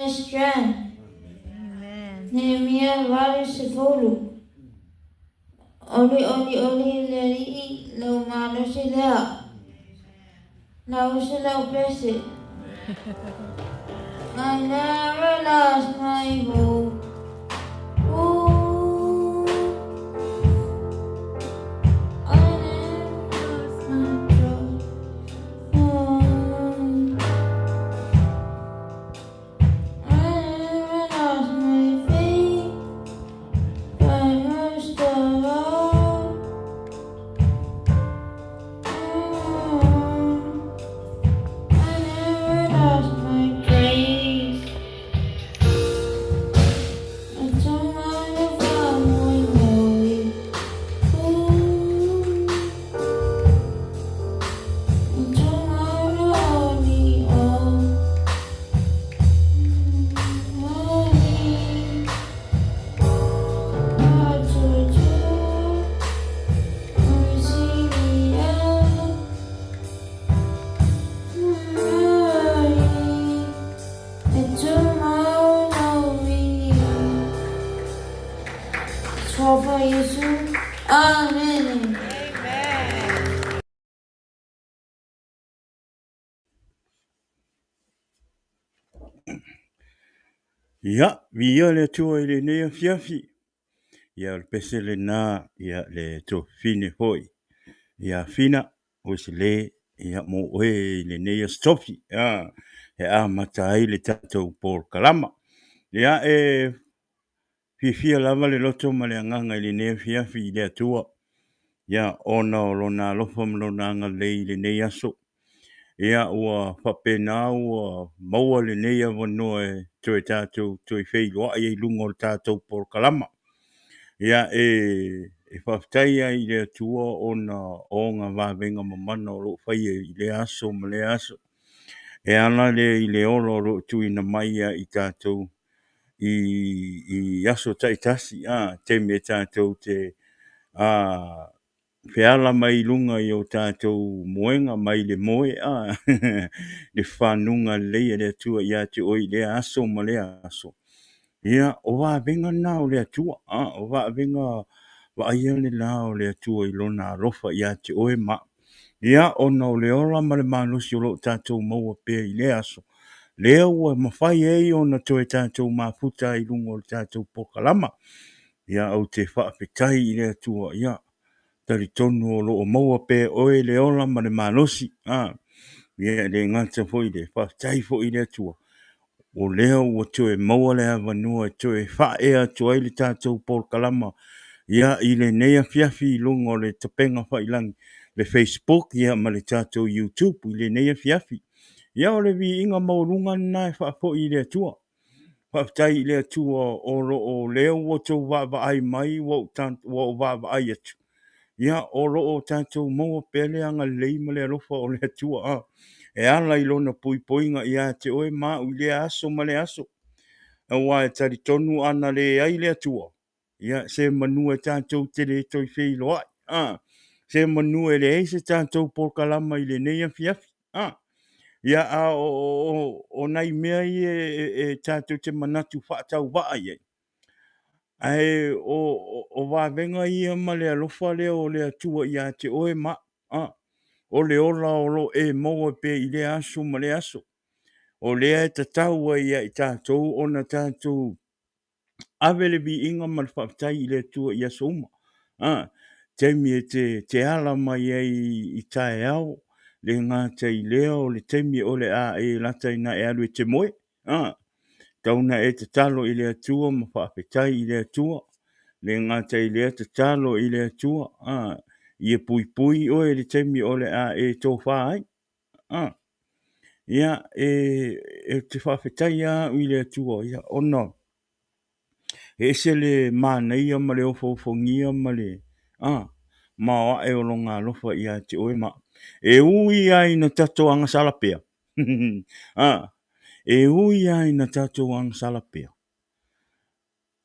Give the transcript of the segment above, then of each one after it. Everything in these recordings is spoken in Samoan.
Strength. Nehemia 80. Oli oli oli le Alii lau malosi lea. Lau se lau pese. I never lost my hope. Ooh. I never lost my trust. Oh. I never lost my faith. But most of all, oh, I never lost my grace. I don't mind if I'm going. Ooh, I don't mind only oh, only what to do. See me out. And tomorrow we Tror på Jesu. Amen. Ia, viia le Atua i lenei afiafi. Ia, o le pese lena, ia, le tofine foi. Ia, Fina, o se le, ia, mo oe i lenei aso tofi. Ia, e amata ai le tatou polokalama. Ia, e fiafia lava le loto ma le agaga i lenei afiafi i le Atua. Ia, ona o lona alofa ma lona agalelei i lenei aso. Ia, ua faapena ua maua lenei avanoa e toe tatou toe feiloai ai i luga o le tatou polokalama. Ia, e faafetai ai i le Atua ona o ona vavega mamana o lo o faia i lea aso ma lea aso. E ala lea i le ola o lo o tuuina mai ia i tatou i aso taitasi, taimi e tatou te feala mai i luga i o tatou moega mai le moe, le fanuga lelei a le Atua ia te oe i lea aso ma lea aso. Ia, o vavega na o le Atua, o vavega vaaia le la o le Atua i lona alofa ia te oe ma. Ia, ona o le ola ma le malosi o lo o tatou maua pea i lea aso, lea ua mafai ai ona toe tatou mafuta ai i luga o le tatou polokalama. Ia, ou te faafetai i le Atua, ia, talitonu o lo o maua pea e oe le ola ma le malosi. Ia, e le gata foi i le faafetai foi i le Atua, o lea ua toe maua le avanoa e toe faaea atu ai le tatou polokalama, ia, i lenei afiafi i luga o le tapega failagi, le Facebook, ia, ma le tatou YouTube i lenei afiafi. Ia, o le viiga maualuga lena e faafoi i le Atua. Faafetai i le Atua o lo o lea ua outou vaavaai mai ua ou vaavaai atu. Ia, o lo o tatou maua pea le agalelei ma le alofa o le Atua, e ala i lona poipoiga ia te oe ma au i lea aso ma lea aso. Aua e talitonu ana leai le Atua, ia, se manu e tatou te le toe feiloai, se manu e leai se tatou polokalama i lenei afiafi. Ia, a o nai mea ia e tatou te manatu faatauvaa i ai. Ae o vavega ia ma le alofa lea o le Atua ia te oe ma o le ola o lo o e maua pea i lea aso ma lea aso. O lea e tatau ai ia i tatou ona tatou ave le viiga ma le faafetai i le Atua i aso uma. Taimi e te ala mai ai i taeao, le gata i lea o le taimi o le a e lata ina e alu e te moe. Tau na e tatalo i le Atua ma faafetai i le Atua. Le gata i lea tatalo i le Atua. Ia puipui oe i le taimi o le a e tofa ai. Ia, e te faafetai lava au i le Atua, ia, ona e ese le manaia ma le ofoofogia ma le maoae o lona alofa ia te oe ma. E ui lava ina tatou agasala pea. E ui lava ina tatou agasala pea.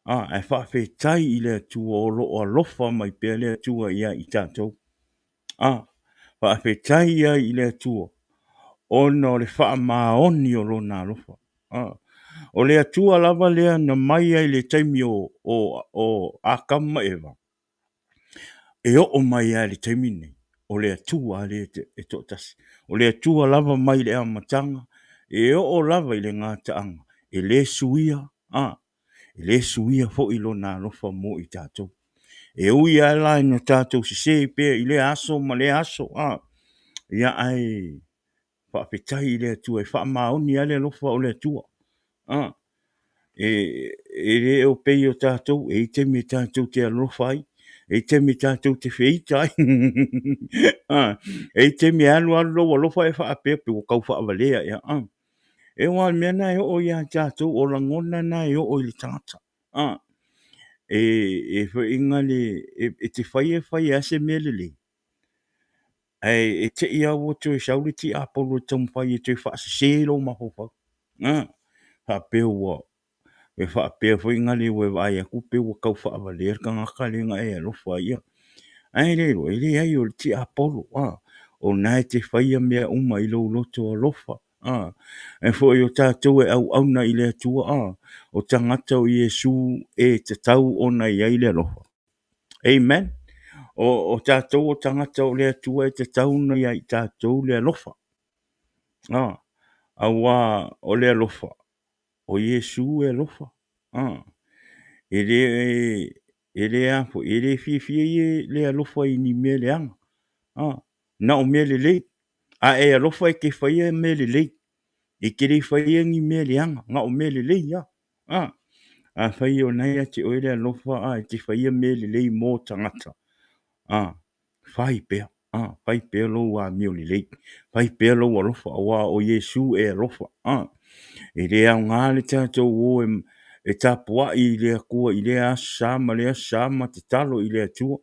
Ae faafetai i le Atua o lo o alofa mai pea le Atua ia i tatou. Faafetai ai i le Atua ona o le faamaoni o lona alofa. O le Atua lava lea na mai ai i le taimi o, o, o Atamu ma Eva, e oo mai lava i le taimi lenei, o le Atua lea e toatasi. O le Atua lava mai le amataga, e oo lava i le gataaga, e le suia, a, e le suia foi lona alofa mo i tatou. E ui lava la ina tatou sese pea i lea aso ma lea aso, a, ia ae faafetai i le Atua e faamaoni lava le alofa o le Atua. A, e le o pei o tatou, e i ai taimi e tatou te alofa ai, e i ai taimi e tatou te feita ai. E i ai taimi e alu alu lou alofa e faapea pe ua tau faavalea ea. E aua o le mea lena e oo ia tatou, o lagona na e oo i le tagata. E foi le, e te faia faia lava se mea lelei, ae e te i lava ua toe sau le tiapolo e taumafai e toe faasese lou mafaufau. Faapea ua, e faapea foi na le ua e vaai atu pei ua tau faavalea le tagata lea na e alofa ai. Ae le iloa, e leai o le tiapolo, o lena e te faia mea uma i lou loto alofa. E foi o tatou e auauna i le Atua, o tagata o Iesu e tatau ona i ai le alofa. Amen. O tatou o tagata o le Atua e tatau ona ia i tatou le alofa. Auā o le alofa, o Iesu e alofa. E le, e le a foi, e le fiafia ia le alofa i ni mea leaga. Na o mea lelei. A e alofa e te faia mea lelei. E te le faia ni mea leaga, na o mea lelei lava. Afai o lena e ia te oe le alofa, a e te faia mea lelei mo tagata, a, fai pea, a, fai pea lou amio lelei, fai pea lou alofa, aua o Iesu e alofa. A, e le aoga le tatou o e tapuai i le Atua i lea aso Sa ma lea aso Sa ma tatalo i le Atua,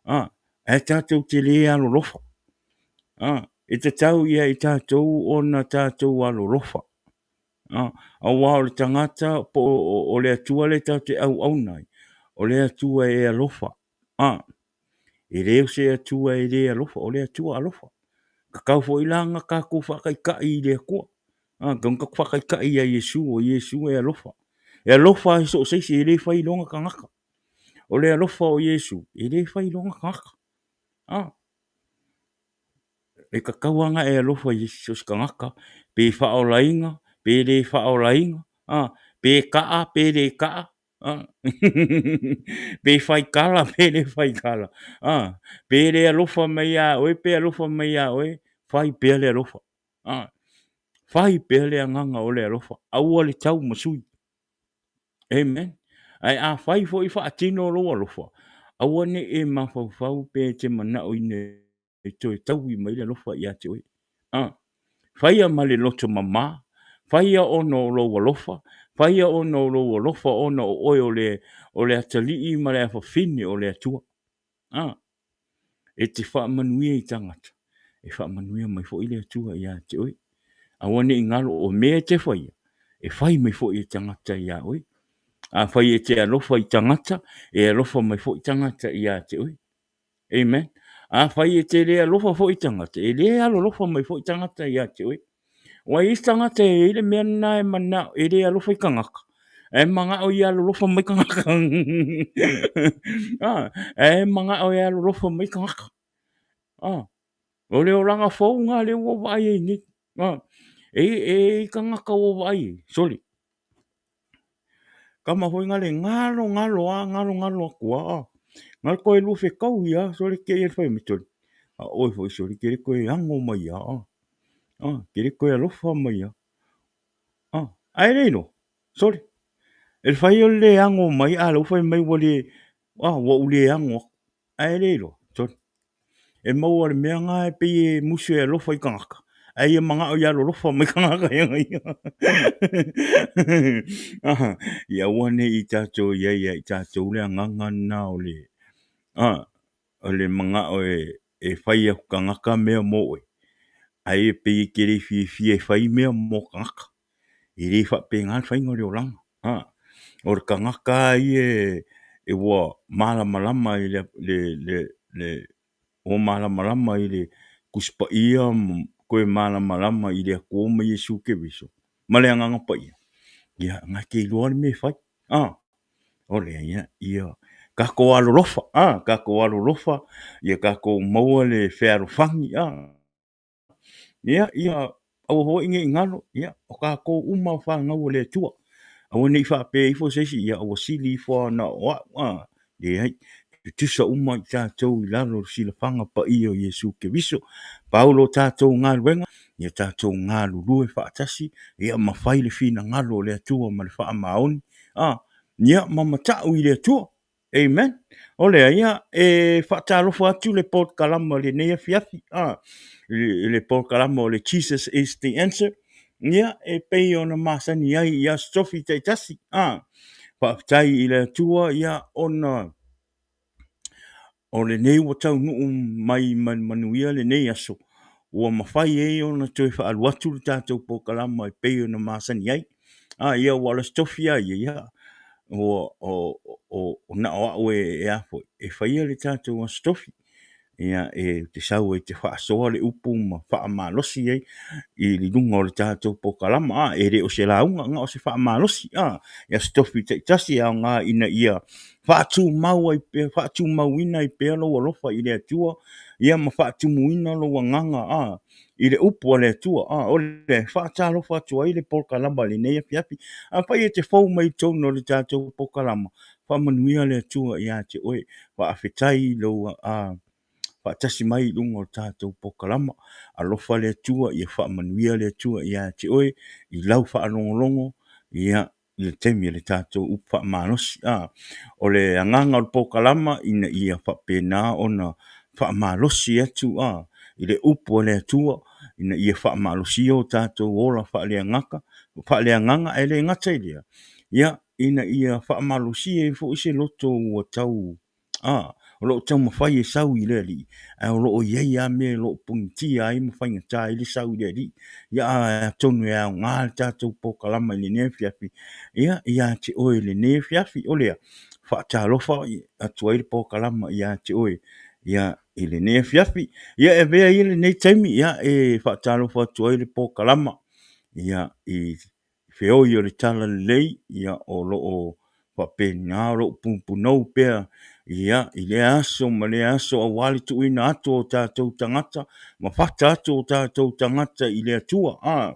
a, ae tatou te le alolofa. A, e tatau ia i tatou ona tatou alolofa. A, aua o le tagata po o le Atua lea tatou te auauna ai, o le Atua e alofa. A, e le o se Atua e le alofa, o le Atua alofa. Tatau foi la ona tatou faataitai i le Atua. A, tatau ona tatou faataitai ia Iesu, o Iesu e alofa. E alofa i so o se isi, e le fai lona tagata. O le alofa o Iesu, e le fai lona tagata. A, e tatau lava ona e alofa i so o se tagata, pe faaolaina, pe le faaolaina, a, pe taa pe le taa, a, pe faitala pe le faitala, a, pe le alofa mai ia oe pe alofa mai ia oe, fai pea le alofa, a, fai pea le agaga o le alofa, aua le tau ma sui. Amen. Ae afai foi faatino lou alofa, aua ne i e mafaufau pe e te manaoina e toe taui mai le alofa ia te oe. A, faia ma le loto mama, faia ona o lou alofa, faia ona o lou alofa ona o oe o le, o le atalii ma le afafine o le Atua. A, e te faamanuia i tagata, e faamanuia mai foi le Atua ia te oe. Aua ne i galo o mea e te faia, e fai mai foi e tagata ia oe. Afai e te alofa i tagata, e alofa mai foi tagata ia te oe. Amen. Afai e te le alofa foi i tagata, e le alolofa mai foi tagata ia te oe. Ua i ai isi tagata e i ai le mea lena e manao, e le alofa i tagata, ae manao ia alolofa mai tagata. Ah, ae manao e alolofa mai tagata. Ah, o le olaga fou lena lea ua vaai ai nei. Ah, e i ai tagata ua vaai ai, sole. Kama foi na le galo galo a galo galo atu a a. Na toe lua fetau ia sole te ia fai mai sole. A oe foi sole ke le toe ago mai ia a. A ke le toe alofa mai ia. A ae le iloa sole. E le fai o le le ago mai a la ua fai mai ua le a ua ou le ago aku. Ae le iloa sole. E maua le mea na e pei e musu e alofa i tagata, ae ia manao ia alolofa mai tagata ia ia. Ia aua ne i tatou i ai ia i tatou le agaga lena o le, a, o le manao e fai atu tagata mea mo oe, ae pei e te le fiafia e fai mea mo tagata. E le faapena le faiga o le olaga. A, o le tagata lava ia e ua malamalama i le ua malamalama i le Tusi Paia ma toe malamalama i le Atua ma Iesu Keriso ma le Agaga Paia. Ia, na te iloa le mea e fai. A, o lea, ia, ia tatou alolofa, a, tatou alolofa, ia tatou maua le fealofani, a. Ia, ia, aua foi ne i galo, ia, o tatou uma o fanau a le Atua. Aua ne i faapea ifo se isi, ia, ua sili ifo lava na o au, a. Leai, tutusa uma i tatou i lalo o le silafaga paia o Iesu Keriso. Pau lo tatou galuega, ia tatou galulue faatasi, ia ma fai le finagalo o le Atua ma le faamaoni, a, ia ma mata'u i le Atua. Amen. O lea, ia, e faatalofa atu le polokalama i lenei afiafi, a, i le polokalama o le Jesus is the Answer, ia, e pei ona masani ai i Aso Tofi taitasi, a, faafetai i le Atua, ia, ona o lenei ua taunuu mai ma le manuia lenei aso, ua mafai ai ona toe faalu atu le tatou polokalama e pei ona masani ai. A ia, ua o le Aso Tofi lava ia, ia, ua, o, o, o na o au e, e a foi, e faia le tatou Aso Tofi. Ia, e te sau ai e te faasoa le upu ma faamalosi ai i luga o le tatou polokalama. A, e le o se lauga, na o se faamalosi. A, i Aso Tofi taitasi e aoga ina ia faatumau ai pea, faatumauina ai pea lou alofa i le Atua, ia ma faatumuina lou agaga, a, i le upu a le Atua. A, o le faatalofa atu ai le polokalama i lenei afiafi. Afai e te fou mai i totonu o le tatou polokalama, faamanuia le Atua ia te oe. Faafetai i lou a, faatasi mai i luga o le tatou polokalama. Alofa le Atua, ia faamanuia le Atua ia te oe i lau faalogologo, ia, i le taimi o le tatou upu faamalosi. A, o le agaga o le polokalama ina ia faapena ona faamalosi atu a, i le upu a le Atua, ina ia faamalosia o tatou ola faaleagaga, faaleagaga, ae le gata i lea, ia, ina ia faamalosia ai foi se loto ua tau, a, o lo o taumafai e sau i le Alii, ae o lo o i ai lava mea o lo o punitia ai ma faigata ai le sau i le Alii. Ia, atonu e aoga le tatou polokalama i lenei afiafi, ia, ia te oe i lenei afiafi. O lea, faatalofa atu ai le polokalama ia te oe, ia, i lenei afiafi. Ia, e avea ia lenei taimi, ia, e faatalofa atu ai le polokalama, ia, i feoi o le Talalelei, ia, o lo o faapena o lo o punopunou pea, ia, i lea aso ma lea aso aua le tuuina atu o tatou tagata ma fata atu o tatou tagata i le Atua, a,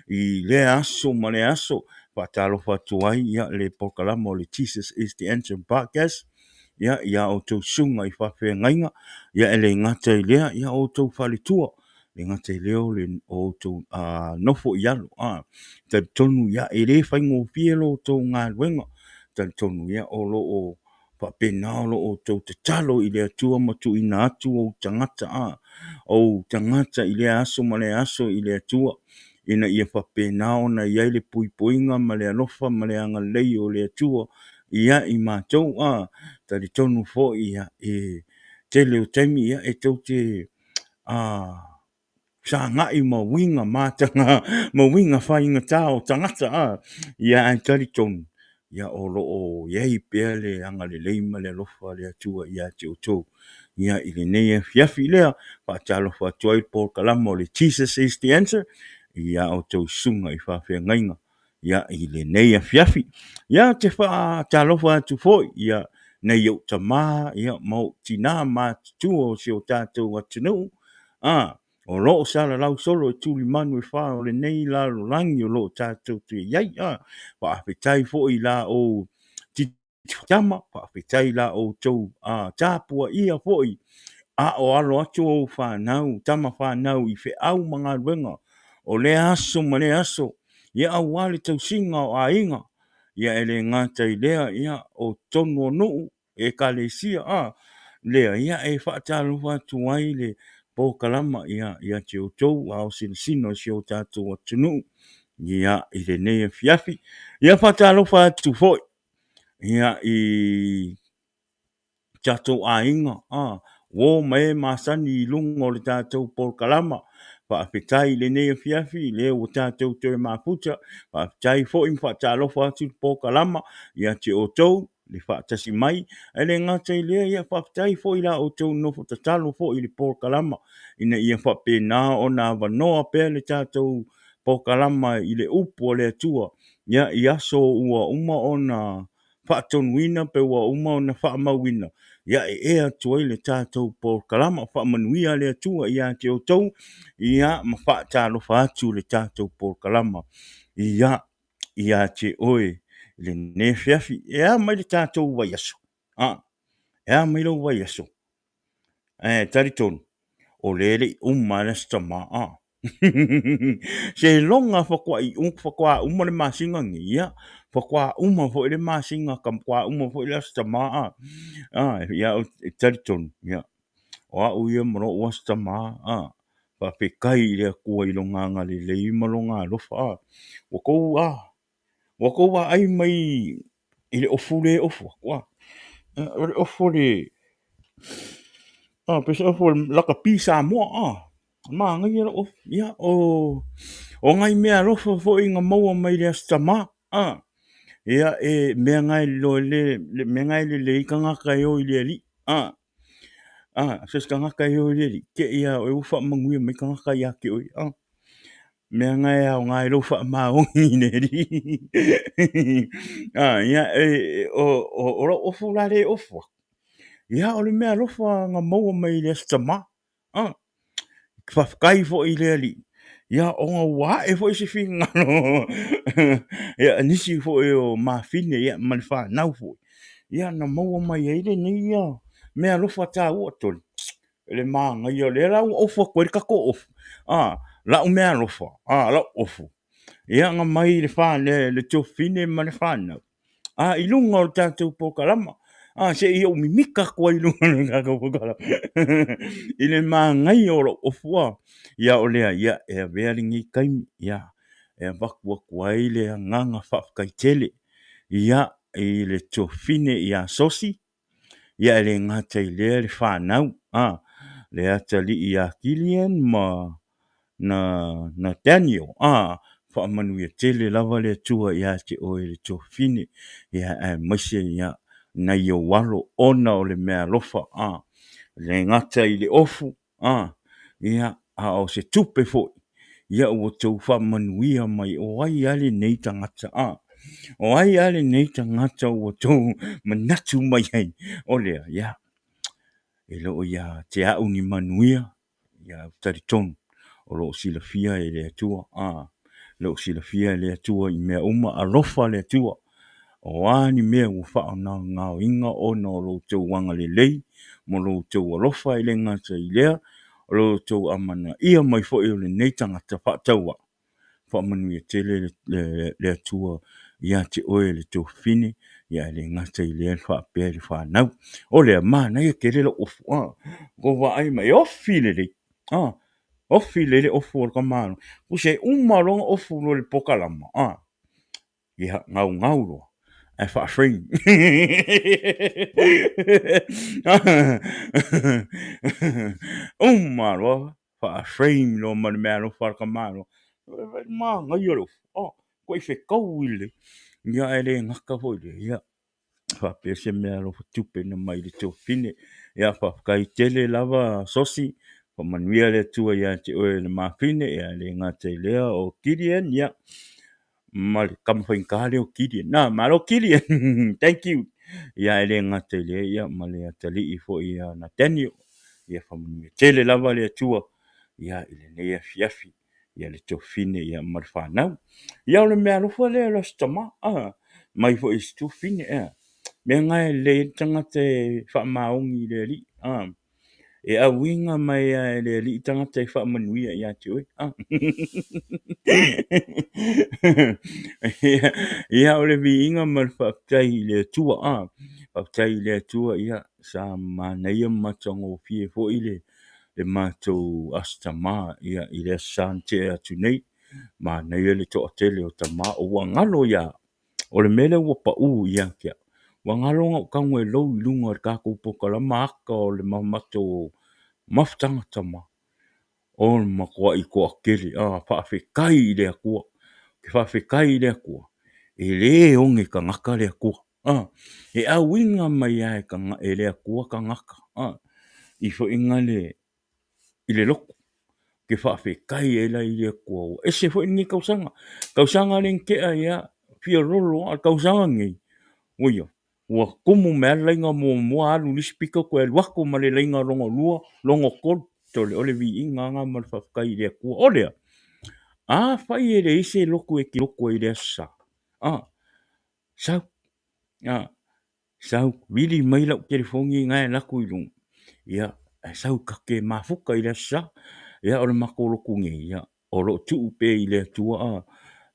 i lea aso ma lea aso. Faatalofa atu ai, ia, le polokalama o le Jesus is the Answer Podcast, ia, iā outou susuga i faafeagaiga, ia, e le gata i lea, ia, o outou faletua, le gata i lea o le outou nofo i alo. A, talitonu ia, e le faigofie lo outou galuega, talitonu ia, o lo o faapena o lo o outou tatalo i le Atua ma tuuina atu ou tagata, a, ou tagata i lea aso ma lea aso i le Atua, ina ia faapena ona i ai le puipuiga ma le alofa ma le agalelei o le Atua ia i matou. A, talitonu foi ia, e tele o taimi ia, e tou te a sagai ma uiga mataga ma uiga faigata o tagata a, ia ae talitonu, ia o lo o i ai pea le agalelei ma le alofa o le Atua ia te outou. Ia i lenei afiafi lea, faatalofa atu ai le polokalama o le Jesus is the Answer ia outou susuga i faafeagaiga ia i lenei afiafi. Ia te faatalofa atu foi ia nei ou tama ia ma ou tinā matutua o si o tatou atunuu, a, o lo o salalau solo i tulimanu e fā o lenei lalolagi o lo o tatou te i ai. A, faafetai foi i la ou tama, faafetai i la outou tapuaia foi a o alo atu ou fanau, tama fanau i feau ma galuega o lea aso ma lea aso, ia aua le tausiga o aiga, ia e le gata i lea, ia o totonu o nuu, ekalesia, a lea, ia e faatalofa atu ai le polokalama ia, ia te outou ao sinosino o si o tatou atunuu, ia i lenei afiafi. Ia faatalofa atu foi ia i tatou aiga, a, uo ma e masani i luga o le tatou polokalama. Faafetai i lenei afiafi, lea ua tatou toe mafuta. Faafetai foi ma faatalofa atu le polokalama ia te outou le faatasi mai. Ae le gata i lea, ia faafetai foi i la outou nofo tatalo foi i le polokalama ina ia faapena ona avanoa pea le tatou polokalama i le upu a le Atua. ia, i aso ua uma ona faatonuina pe ua uma ona faamauina, ia, e ea atu ai le tatou polokalama. Faamanuia le Atua ia te outou, ia, ma faatalofa atu le tatou polokalama, ia, ia te oe i lenei afiafi. E a mai le tatou vaiaso? A, e a mai lou vaiaso? Ae talitonu, o lea e le i uma lava le Aso Tama. A. Seiloga faatoa uma le masina lenei, ia, faatoa uma foi le masina, faatoa uma foi le Aso Tama. A. A, ia, e talitonu, ia, o au ia ma lou Aso Tama, a, faafetai i le Atua i Lona agalelei ma Lona alofa. A. Ua outou, a, Ua tou vaai mai i le ofu lea e ofu atu, a? O le ofu o le, a, pei se ofu o le lakapi Samoa, a? Manaia lou ofu. Ia, o nai meaalofa foi na maua mai le Aso Tama, a? Ia, e mea na e iloa ai le mea na e lelei ai tagata e o i le Alii, a? A, so o se tagata e o i le Alii, te i lava o oe ua faamanuia mai tagata ia te oe, a? Mea na e aoga ai lou faamaoni i le Alii. A, ia, e, o lau ofu la lea e ofu atu, ia, o le meaalofa na maua mai le Aso Tama. A, faafetai foi i le Alii, ia, ona ua ae foi se finagalo ia, nisi foi o mafine, ia, ma le fanau foi, ia, na maua mai ai lenei ia meaalofa taua tole. Le manaia, o lea la ua ofu atu ai le tatou ofu, a, lau meaalofa, a, lau ofu, ia, na mai le, le tuafafine ma le fanau, a, i luga o le tatou polokalama, a, se i ou mimita atu ai i luga o le tatou polokalama i le manaia o lau ofu, a, ia, o lea, ia, e avea lenei taimi, ia, e avatu atu ai le agaga faafetai tele, ia, i le tuafafine ia Sosi, Ia e le gata i lea le fanau, a, le atalii ia Gillian ma na, na Daniel, a, faamanuia tele lava le Atua ia te oe le tuafafine, ia aemaise ia nai ou alo ona o le meaalofa, a, le gata i le ofu, a, ia, a o se tupe foi, ia ua outou faamanuia mai, o ai lava lenei tagata, a, o ai lava lenei tagata ua outou manatu mai ai, o lea, ia, e le o ia te au ni manuia, ia ou te talitonu, o lo o silafia e le Atua, a, o lo o silafia e le Atua i mea uma, alofa le Atua, O a ni mea ua faagaogaoina ona o lo outou agalelei ma lo outou alofa, e le gata i lea, o lo outou amanaia mai foi o lenei tagata faatauvaa, faamanuia tele le Atua ia te oe le tuafafine, ia e le gata i lea faapea i le fanau. O lea, manaia tele lau ofu, a, ua vaai mai, e ofi lelei, a, ofi lelei le ofu o le tamaloa. Tusa e uma loa ona ofu loa i le polokalama, a, Ia, gaugau loa, ae faa-frame. Uma loa, faa-frame loa ma le meaalofa a le tamaloa. Manaia le ofu, oh, matua fetau lelei. Ia, ae le gata foi i lea, ia, faapea se meaalofa tupe na mai le tuafafine. Ia, faafetai tele lava Sosi, faamanuia le Atua ia te oe le mafine, ia le gata i lea o Gideon, ia, ma le tama faigata lea o Gideon. Na, malo Gideon, thank you. Ia, e le gata i lea, ia, ma le atalii foi ia Nathaniel. Ia, faamanuia tele lava le Atua, ia, i lenei afiafi, ia le tuafafine, ia, ma le fanau. Ia, o le meaalofa lea o le Aso Tama, a, mai foi i si tuafafine, ea. Mea na e lelei ai le tagata e faamaoni i le Alii, a. E auiga mai lava e le Alii tagata e faamanuia ia te oe. Ia, o le viiga ma le faafetai i le Atua. A, faafetai i le Atua, ia, sa manaia ma matagofie foi le matou Aso Tama, ia, i le Aso Sa na tea atu nei. Manaia le toatele o tama, ua galo ia O le mea lea ua pau ia te au, ua galo ona ou tago e lou i luga o le tatou polokalama ata o le matou mafutaga tama. O le matuai toatele, a, faafetai i le Atua. Ou te faafetai i le Atua, e le oge tagata le Atua. A, e auina mai lava e le Atua tagata, a, i foiga le i le lotu. Ou te faafetai ai la i le Atua, ua ese foi lenei tausaga. Tausaga lea na tea, ia. Fia lolo lava. O le tausaga lenei, ua ia, ua tumu mai lava le laina muamua alu i le isi pito toe alu atu ma le laina lona lua, lona tolu. Sole, o le viiga lava lena ma le faafetai i le Atua. O lea, afai e leai se lotu e te lotu ai i le Aso Sa, a, sau, a, sau, vili mai lau telefoni lena e alu atu i luga, ia, ae sau tatou te mafuta i le Aso Sa. Ia, o le matou lotu nei, ia, o lo o tuu pea i le Atua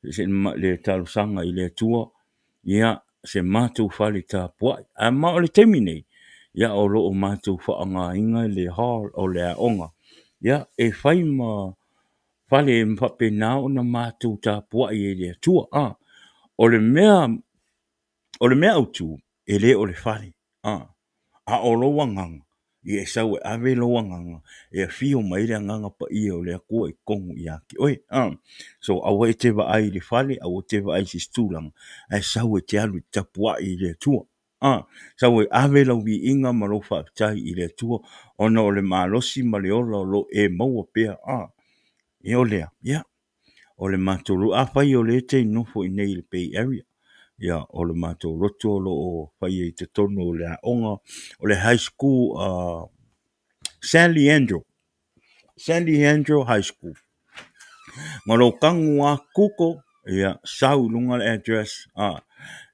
le talosaga i le Atua, ia, se matou fale tapuai. Ae ma o le taimi nei, ia, o lo o matou faaaogaina le hall o le aoga, ia, e fai ma fale e faapena ona matou tapuai ai i le Atua. A, o le mea autu, e le o le fale, a o lou agaga, ia e sau e ave lou agaga e afio mai ai le Agaga Paia o le Atua i totonu ia te oe. So, aua e te vaai i le fale, aua e te vaai i se isi tulaga, ae sau e te alu e tapuai i le Atua. Sau e ave lau viiga ma lou faafetai i le Atua ona o le malosi ma le ola o lo o e maua pea. Ia o lea, ia, o le matou, afai o lea e te nofo i inei i le Bay Area, ia, o le matou lotu o lo o faia i totonu o le aoga o le high school a San Leandro, San Leandro High School. Ma lou tanu lava Google, ia, sau i luga le address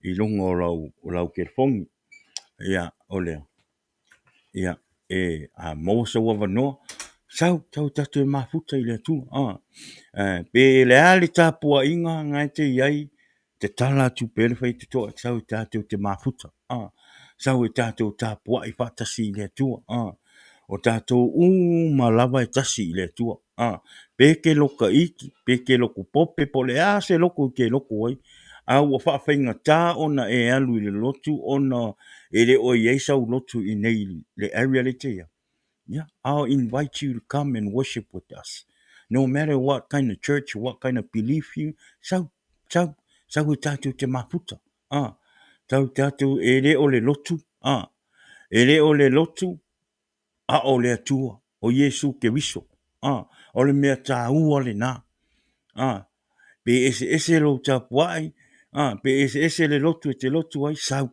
i luga o lau telefoni. Ia, o lea, ia, e, a maua sou avanoa, sau, sau tatou mafuta i le Atua. Pe o le a le tapuaiga na e te i ai, tatala atu pea le faitotoa, sau tatou te mafuta, sau e tatou tapuai faatasi i le Atua. O tatou uma lava e tasi i le Atua. Pe e te lotu iti, pe e te lotu pope, po o le a se lotu e te lotu ai, a ua faafaigata ona e alu i le lotu ona e le o i ai sau lotu i inei i le area lea e te i ai, yeah, I'll invite you to come and worship with us. No matter what kind of church, what kind of belief you, sau, sau, sau e tatou te mafuta. Ah, sau tatou, e le o le lotu, ah, e le o le lotu, a o le Atua, o Iesu Keriso. Ah, o le mea taua lena. Ah, pe eseese lou tapuai, ah, pe eseese le lotu e te lotu ai, sau.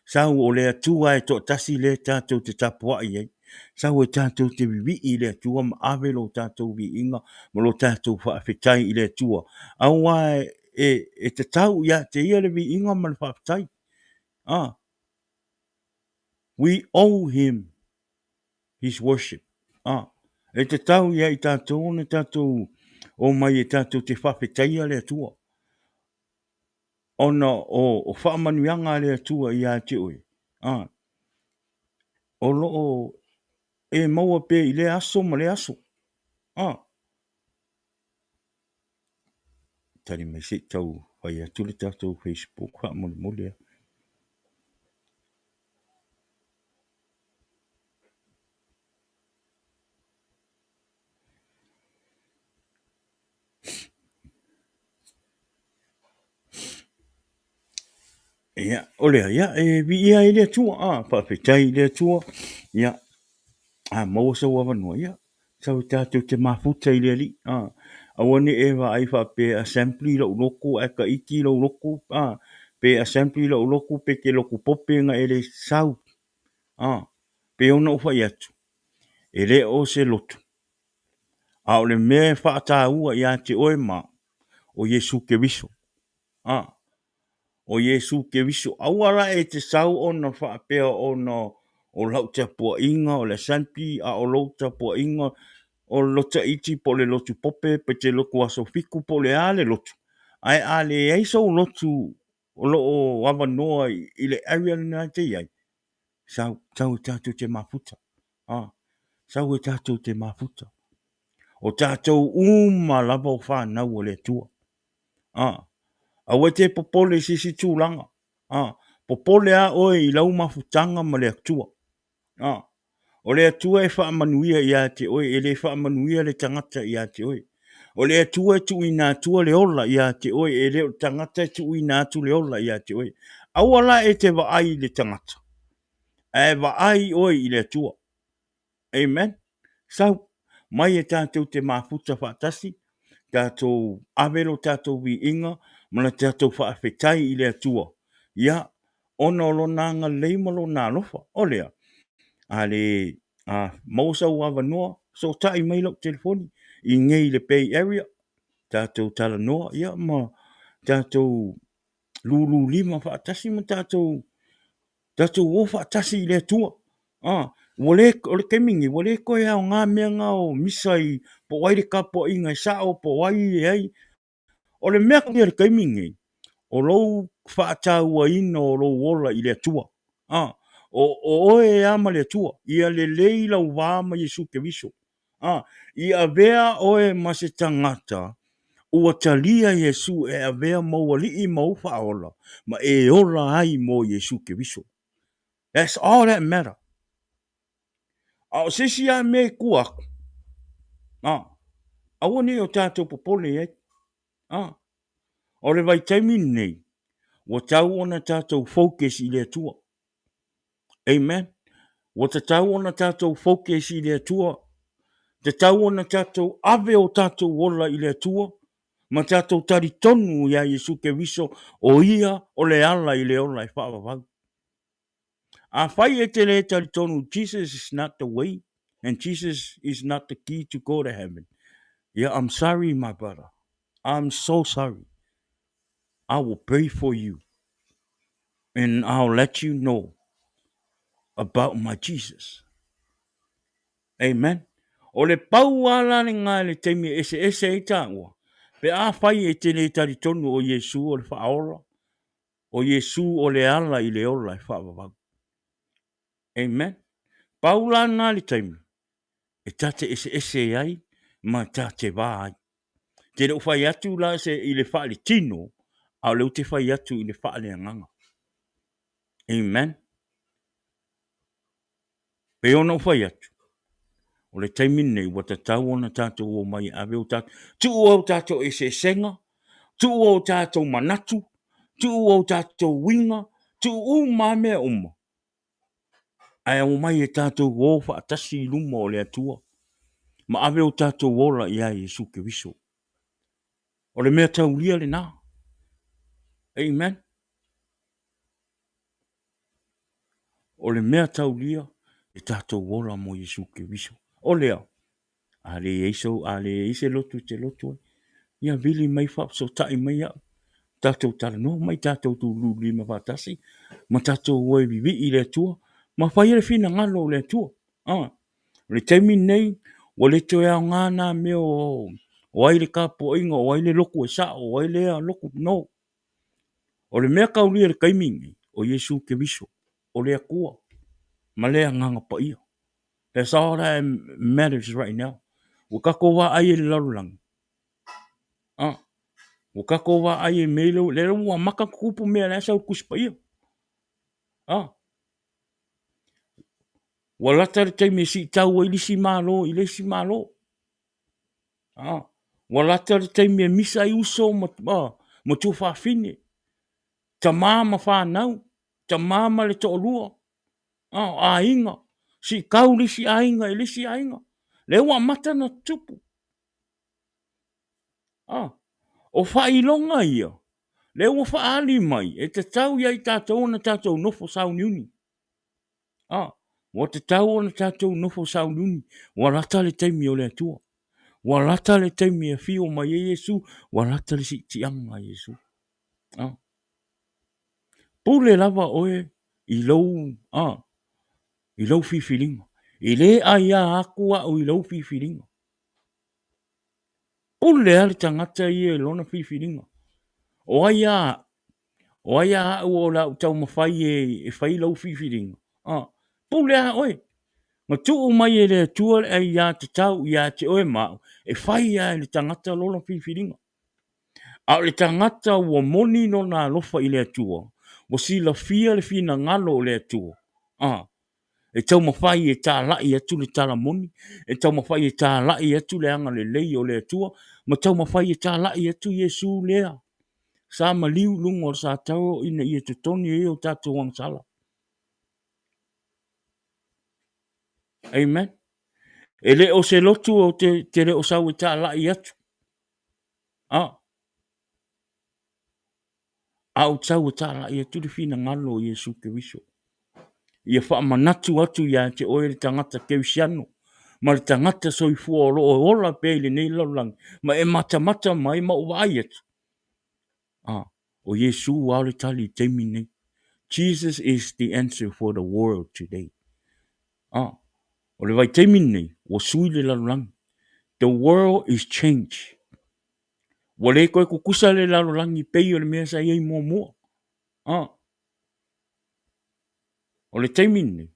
Sau o le Atua e toatasi lea tatou te tapuai ai. Sau e tatou te vivii i le Atua ma ave lo tatou viiga ma lo tatou faafetai i le Atua. Aua e tatau ia te ia le viiga ma le faafetai. Ah, we owe him his worship. Ah, e tatau ia i tatou ona tatou omai e tatou te faafetaia le Atua. Ona o faamanuiaga a le Atua ia te oe, a, o lo o e maua pea i lea aso ma lea aso. A, tali mai se i tau fai atu le tatou Facebook faamolemole a. Ia, o lea, ia, e viia ai le Atua, a, faafetai i le Atua, ia, a maua sou avanoa, ia, sau e tatou te mafuta i le Alii, a, aua ne i e vaai faapea e assembly lou lotu ae taiti lou lotu, a, pe assembly lou lotu pe te lotu pope na e le sau, a, pei ona ou fai atu, e le o se lotu, A o le mea e faataua ia te oe ma au, o Iesu Keriso. A, o Iesu Keriso. Aua la e te sau ona faapea ona o lau tapuaiga o le Assembly, a o lou tapuaiga o le lotu iti po o le lotu pope pe te lotu aso fitu po o le a le lotu, ae a leai sou lotu o lo o avanoa i le area lena e te i ai, sau, sau e tatou te mafuta. A, sau e tatou te mafuta. O tatou uma lava o fanau a le Atua. A, aua e te popole i se isi tulaga. A, popole lava oe i lau mafutaga ma le Atua. A, o le Atua e faamanuia ia te oe, e le faamanuia le tagata ia te oe. O le Atua e tuuina atua le ola ia te oe, e le o le tagata e tuuina atu le ola ia te oe. Aua la e te vaai i le tagata, ae vaai oe i le Atua. Amen. Sau, mai e tatou te mafuta faatasi, tatou ave lo tatou viiga ma le tatou faafetai i le Atua, ia, ona o Lona agalelei ma Lona alofa. O lea, a le a maua sau avanoa, fesootai mai lau telefoni i nei i le Bay Area, tatou talanoa, ia, ma tatou lulu lima faatasi ma tatou tatou o faatasi i le Atua. Ah, ua le, o le taimi nei, ua le toe aoga mea na o misa i po o ai le tapuaiga e sao, po o ai e ai. O le mea i le taimi nei, o lou faatauaina o lou ola i le Atua. Ah, o, o oe lava ma le Atua. Ia lelei lau va ma Iesu Keriso. Ah, ia avea oe ma se tagata ua talia Iesu e avea ma ou Alii ma ou Faaola, ma e ola ai mo Iesu Keriso. That's all that matter. A o se isi lava mea i tua atu, a, aua ne i o tatou popole i ai. A, o le vaitaimi lenei, ua tau ona tatou focus i le Atua. Amen. Ua tatau ona tatou focus i le Atua. Tatau ona tatou ave o tatou ola i le Atua ma tatou talitonu iā Iesu Keriso o Ia o le ala i le ola e faavavau. Afai e te le talitonu Jesus is not the way and Jesus is not the key to go to heaven, yeah, I'm sorry my brother. I'm so sorry. I will pray for you and I'll let you know about my Jesus. Amen. O le pau lava la lena i le taimi e eseese ai tāua, pe afai e te le talitonu o Iesu o le Faaola, o Iesu o le ala i le ola e faavavau. Amen. Pau la lena le taimi e ta te eseese ai ma ta te va ai. Te le o fai atu la se i le faaletino, a o lea ou te fai atu i le faaleagaga. Amen. Pei ona ou fai atu, o le taimi lenei ua tatau ona tatou omai e ave o tatou, tuu o tatou eseesega, tuu o tatou manatu, tuu o tatou uiga, tuu uma lava mea uma, ae omai e tatou o faatasi i luma o le Atua ma ave o tatou ola ia Iesu Keriso. O le mea taulia lena. Amen. O le mea taulia e tatou ola mo Iesu Keriso. O lea, a le i ai sou, a le i ai se lotu e te lotu ai, ia vili mai faafesootai mai au, tatou talanoa mai, tatou tululima faatasi, ma tatou o e vivii i le Atua, ma fai le finagalo o le Atua. Ah, o le taimi lenei, ua le toe aoga nā mea o, o ai le tapuaiga, o ai le lotu e sao, o ai lea lotu, no. O le mea taulia i le taimi lenei, o Iesu Keriso, o le Atua, ma le Agaga Paia. That's all that matters right now. Ua tatou vaai e le lalolagi. Ah, ua tatou vaai e mea lea, lea ua amata tutupu mea la e sau i le Tusi Paia. Ah, ua lata le taimi e siitau ai le isi Malo i le isi Malo. Ah, ua lata le taimi e misa ai uso ma, ah, ma tuafafine, tama ma fanau, tama ma le toalua, ah, o aiga, siitau le isi aiga i le isi aiga. Lea ua amata ona tutupu. Ah, o faailoga ia, lea ua faaali mai, e tatau ia i tatou ona tatou nofo sauniuni. Ah, ua tatau ona tatou nofo sauniuni, ua lata le taimi o le Atua. Ua lata le taimi e afio mai ai Iesu, ua lata le siitiaga a Iesu. Ah. Pule lava oe i lou, ah, i lou filifiliga. E le aia atu au i lou filifiliga. Pule lava le tagata ia i lona filifiliga. O ai a o ai a au o le a ou taumafai e, e fai lau filifiliga? Ah, pule a oe. Na tuu mai e le Atua le aiatatau ia te oe ma au, e fai lava e le tagata lona filifiliga. A o le tagata ua moni lona alofa i le Atua, ua silafia le finagalo o le Atua, ah, e taumafai e talai atu le tala moni, e taumafai e talai atu le agalelei o le Atua, ma taumafai e talai atu Iesu lea sa maliu i luga o le satauro ina ia totogi ai o tatou agasala. Amen. E le o se lotu ou te, te le o sau e talai atu. Ah. A ou tau e talai atu le finagalo o Iesu Keriso, ia faamanatu atu ia te oe le tagata kerisiano ma le tagata soifua o lo o ola pea i lenei lalolagi, ma e matamata mai ma ou vaai atu, a, o Iesu lava o le tali i le taimi lenei. Jesus is the answer for the world today. A, o le vaitaimi lenei, ua sui le lalolagi. The world is changed. Ua le toe tutusa le lalolagi pei o le mea sa i ai muamua. A, o le taimi lenei,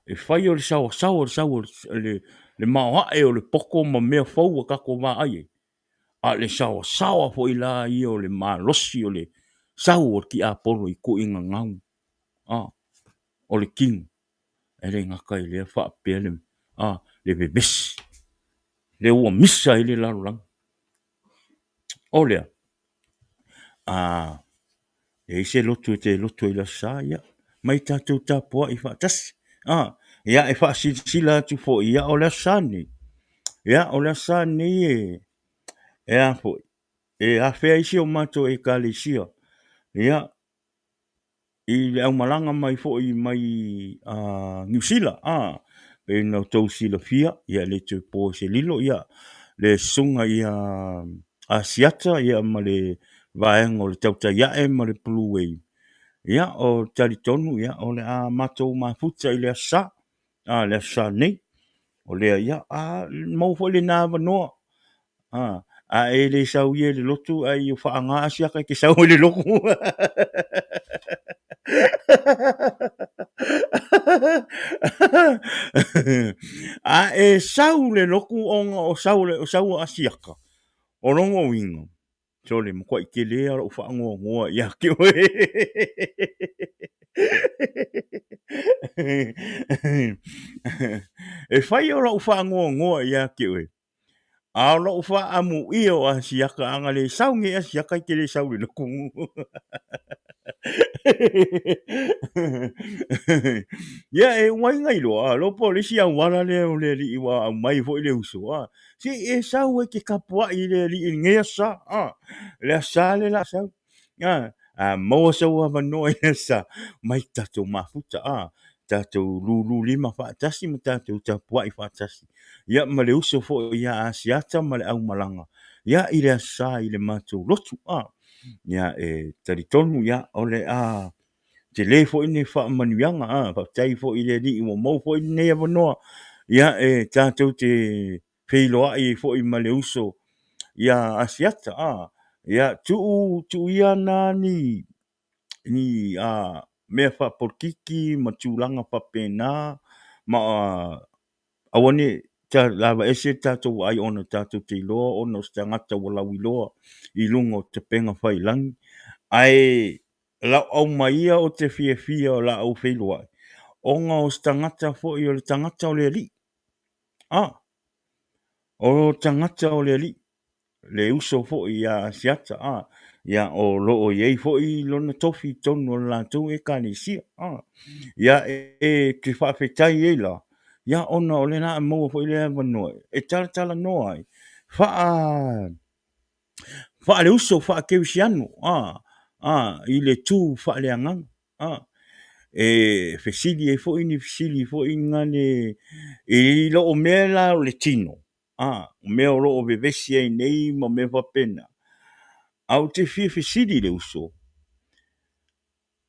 e fai o le saoasaoa o le sau o le maoae o le poto ma mea fou ua tatou vaai ai, a o le saoasaoa foi la ia o le malosi o le sau o le tiapolo i tuuaiga gau, a, o le tino, e le gata i lea faapea le, a, le vevesi, lea ua misa ai le lalolagi. O lea, a e i ai se lotu e te lotu ai i le Aso Sa, ia, mai tatou tapuai faatasi. A, ia, e faasilasila atu foi, ia, o le Aso Sa lenei, ia, o le Aso Sa lenei e, e a foi, e afea ai si o matou Ekalesia, ia, i le aumalaga mai foi mai Niu Sila, a, pei ona outou silafia, ia e le toe po i se lilo, ia, le susuga ia Asiata ia ma le vaega o le Tautai Ae ma le Blue Wave, ia, o talitonu, ia, o le a matou mafuta i le Aso Sa, a, le Aso Sa nei. O lea, ia, a maua foi lena avanoa, a, a e le sau ia i le lotu, ae ia faaaoga Asiata e te sau ai i le lotu. A e sau i le lotu ona o sau o sau o Asiata, o lona uiga, sole, matuai tele lava lou faanoanoa ia te oe. E fai o lou faanoanoa ia te oe, A o lou faaamuia o Asiata, a na le sau nei Asiata e te le sau i le lotu. Ia, e uma ai na iloa, a po o le isi auala lea o le alii ua aumai foi le uso, a, se i e sau e te tapuai i le alii i lenei aso Sa, a, le aso Sa lea o le a sau. A, a maua sou avanoa i le aso Sa, mai tatou mafuta, a, tatou lulu lima faatasi ma tatou tapuai faatasi, ia ma le uso foi ia Asiata ma le aumalaga, ia i le Aso Sa i le matou lotu, a. Ia, e talitonu, ia, o le a tele foi ni faamanuiaga, a, faafetai foi i le Alii ua maua foi lenei avanoa, ia, e tatou te feiloai ai foi ma le uso ia Asiata, a, ia, tuu, tuu ia na ni, ni a, mea faapolokiki ma tulaga faapena, ma aua ne i lava ese le tatou vaai ona tatou te iloa ona o se tagata ua lauiloa i luga o tapega fai lagi, ae lau aumaia ou te fiafia o la ou feiloai ona o se tagata foi o le tagata o le Alii. A, o tagata o le Alii, le uso foi ia Asiata, a, ia o lo o i ai foi lona tofi i totonu o le latou Ekalesia, a, ia e te faafetai ai la, ia ona o le a maua foi lea avanoa e talatalanoa ai, faa, faaleuso faakerisiano, a, a, i le tu faaleagaga. A, e fesili ai foi ni fesili foi nale i loo mea la o le tino, a, o mea o lo o vevesi ai nei ma mea faapena. A ou te fia fesili i le uso,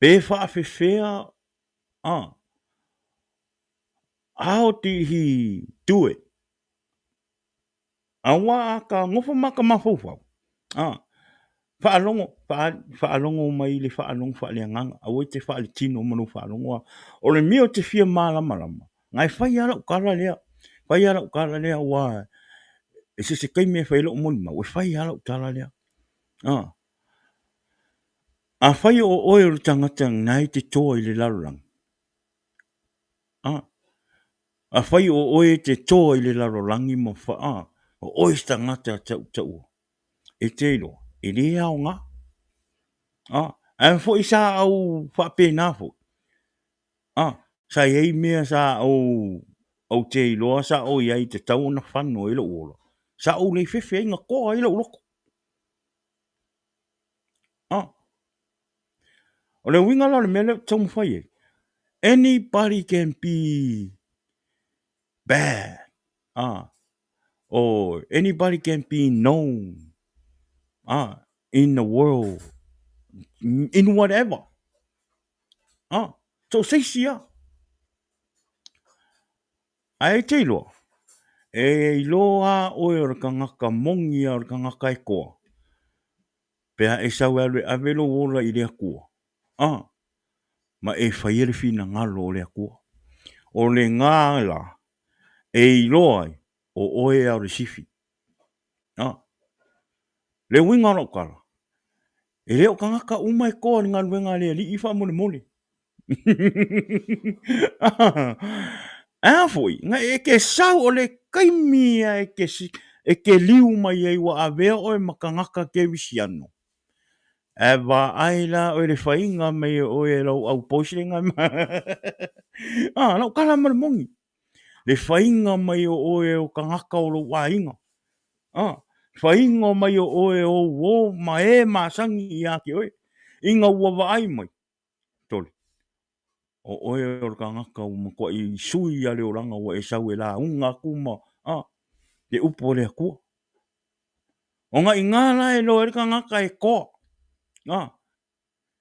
pe faafefea, a, how did he do it? Aua a ka nofo ma ka mafaufau, a, faalogo, faalogo mai le faalogo faaleagaga, aua e te faaletino ma lou faalogo a. O le mea ou te fia malamalama, na e fai lava lau tala lea, fai lava lau tala lea, aua e se se taimi e fai ai lou molimau, e fai lava lau tala lea. A, afai o oe o le tagata na e te toa i le lalolagi, a, Afai o oe e te toa i le lalolagi ma faa, o oe se tagata tautaua, e te iloa, e le aoga. A, ae foi sa au faapena foi. A, sa i ai mea sa ou, ou te iloa sa ou i ai e tatau ona fano ai lou ola, sa ou le fefe ai na toa ai lou loto. A. O le uiga la o le mea lea ou te taumafai ai, anybody can be bad, or anybody can be known in the world, in whatever. So se isi lava. Ae e te iloa, e iloa lava oe o le tagata moni a o le tagata e toa, pe a e sau e alu e ave lou ola i le Atua, a, ma e faia le finagalo o le Atua. O lena la e iloa ai o oe a o le sifi. A, le uiga o lau tala, e le o tagata uma e toa i le galuega a le Alii faamolemole. Ae a foi, na e te sau o le taimi lava e te, e te liu mai ai ua avea oe ma tagata kerisiano, ae vaai la oe i le faiga mai e oe e lau au boys lena a, lau tala ma le moni, le faiga mai o oe o tagata o lou aiga, a, faiga mai o oe o ou uo ma e masani ia te oe, ina ua vaai mai, Tole. O oe o le tagata ua matuai sui lava le olaga ua e sau e lauga atu ma, a, le upu a le Atua. Ona i ina la e iloa ai le tagata e toa. A,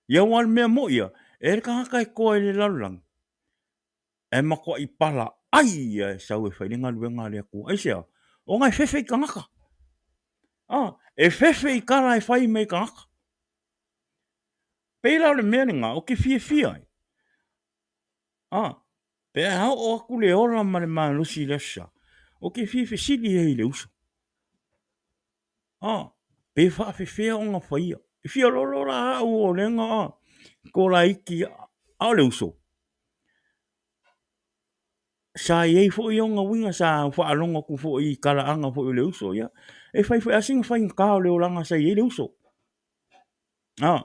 ia aua o le mea moi ia, e le tagata e toa i le lalolagi, ae matuai palaai ia e sau e fai le galuega a le Atua. Aisea? Ona e fefe i tagata. A, e fefe i tala e fai mai e tagata. Pei la o le mea lena ou te fiafia ai, a, pe a oo atu le ola ma le malosi i le Aso Sa, ou te fia fesili ai i le uso, a, pe faafefea ona faia. E fia lolo la au o lega a, ko laiti a o le uso, sa i ai foi ona uiga sa faalogo atu foi i talaaga foi o le uso, ia, e fai foi lava sina faigata o le olaga sa i ai le uso. A,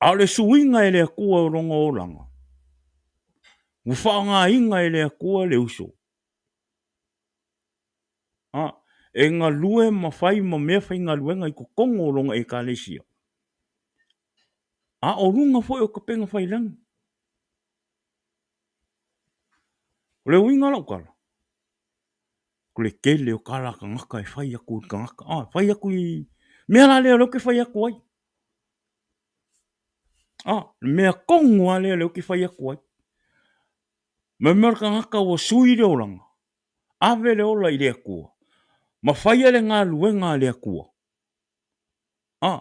a o le suiga e le Atua o lona olaga, ua faaaogaina e le Atua le uso, a, e galue ma fai ma mea faigaluega i totonu o lona Ekalesia, a o luga foi o upega tafailagi. O le uiga o lau tala, o le tele o tala a tagata e fai atu i le tagata, a, fai atu i mea la lea o lea ou te fai atu ai. A, le mea tonu lava lea o lea ou te fai atu ai. Ma mea o le tagata ua sui le olaga, ave le ola i le Atua, ma faia le galuega a le Atua. A,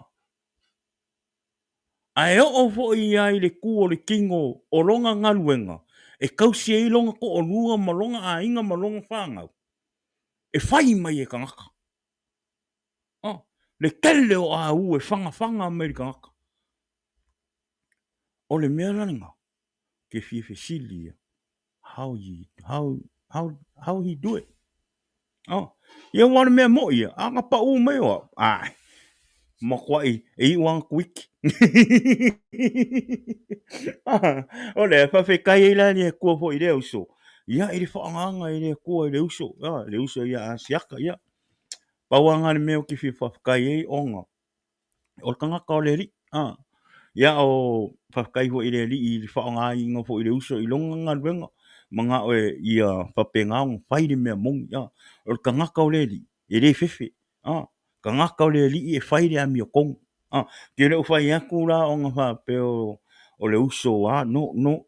Ae oo foi ia i le tu o le tino o lona galuega e tausi ai lona toalua ma lona aiga ma lona fanau, e fai mai e tagata. Oh, le tele o au e fagafaga mai i le tagata. O le mea la lena, ke fia fesili ia, how he, how, how, how he do it? Oh, ia ua o le mea moi ia, a na paʻū mai o au, ai, matuai e iu lava na tuiki. O lea, faafetai ai la i le Atua foi i lea uso, ia i le faaaogaina e le Atua i le uso, ia, le uso ia Asiata, ia. Pau lava lena le mea ou te fia faafetai ai ona o le tagata o le Alii. A, ia o faafetai foi i le Alii i le faaaogaina foi i le uso i lona galuega, manao e ia faapena ona fai le mea moni. A, o le tagata o le Alii, e le fefe. A, tagata o le Alii e fai le amiotonu. A, te le o fai atu la ona faapea o le uso a, no, no.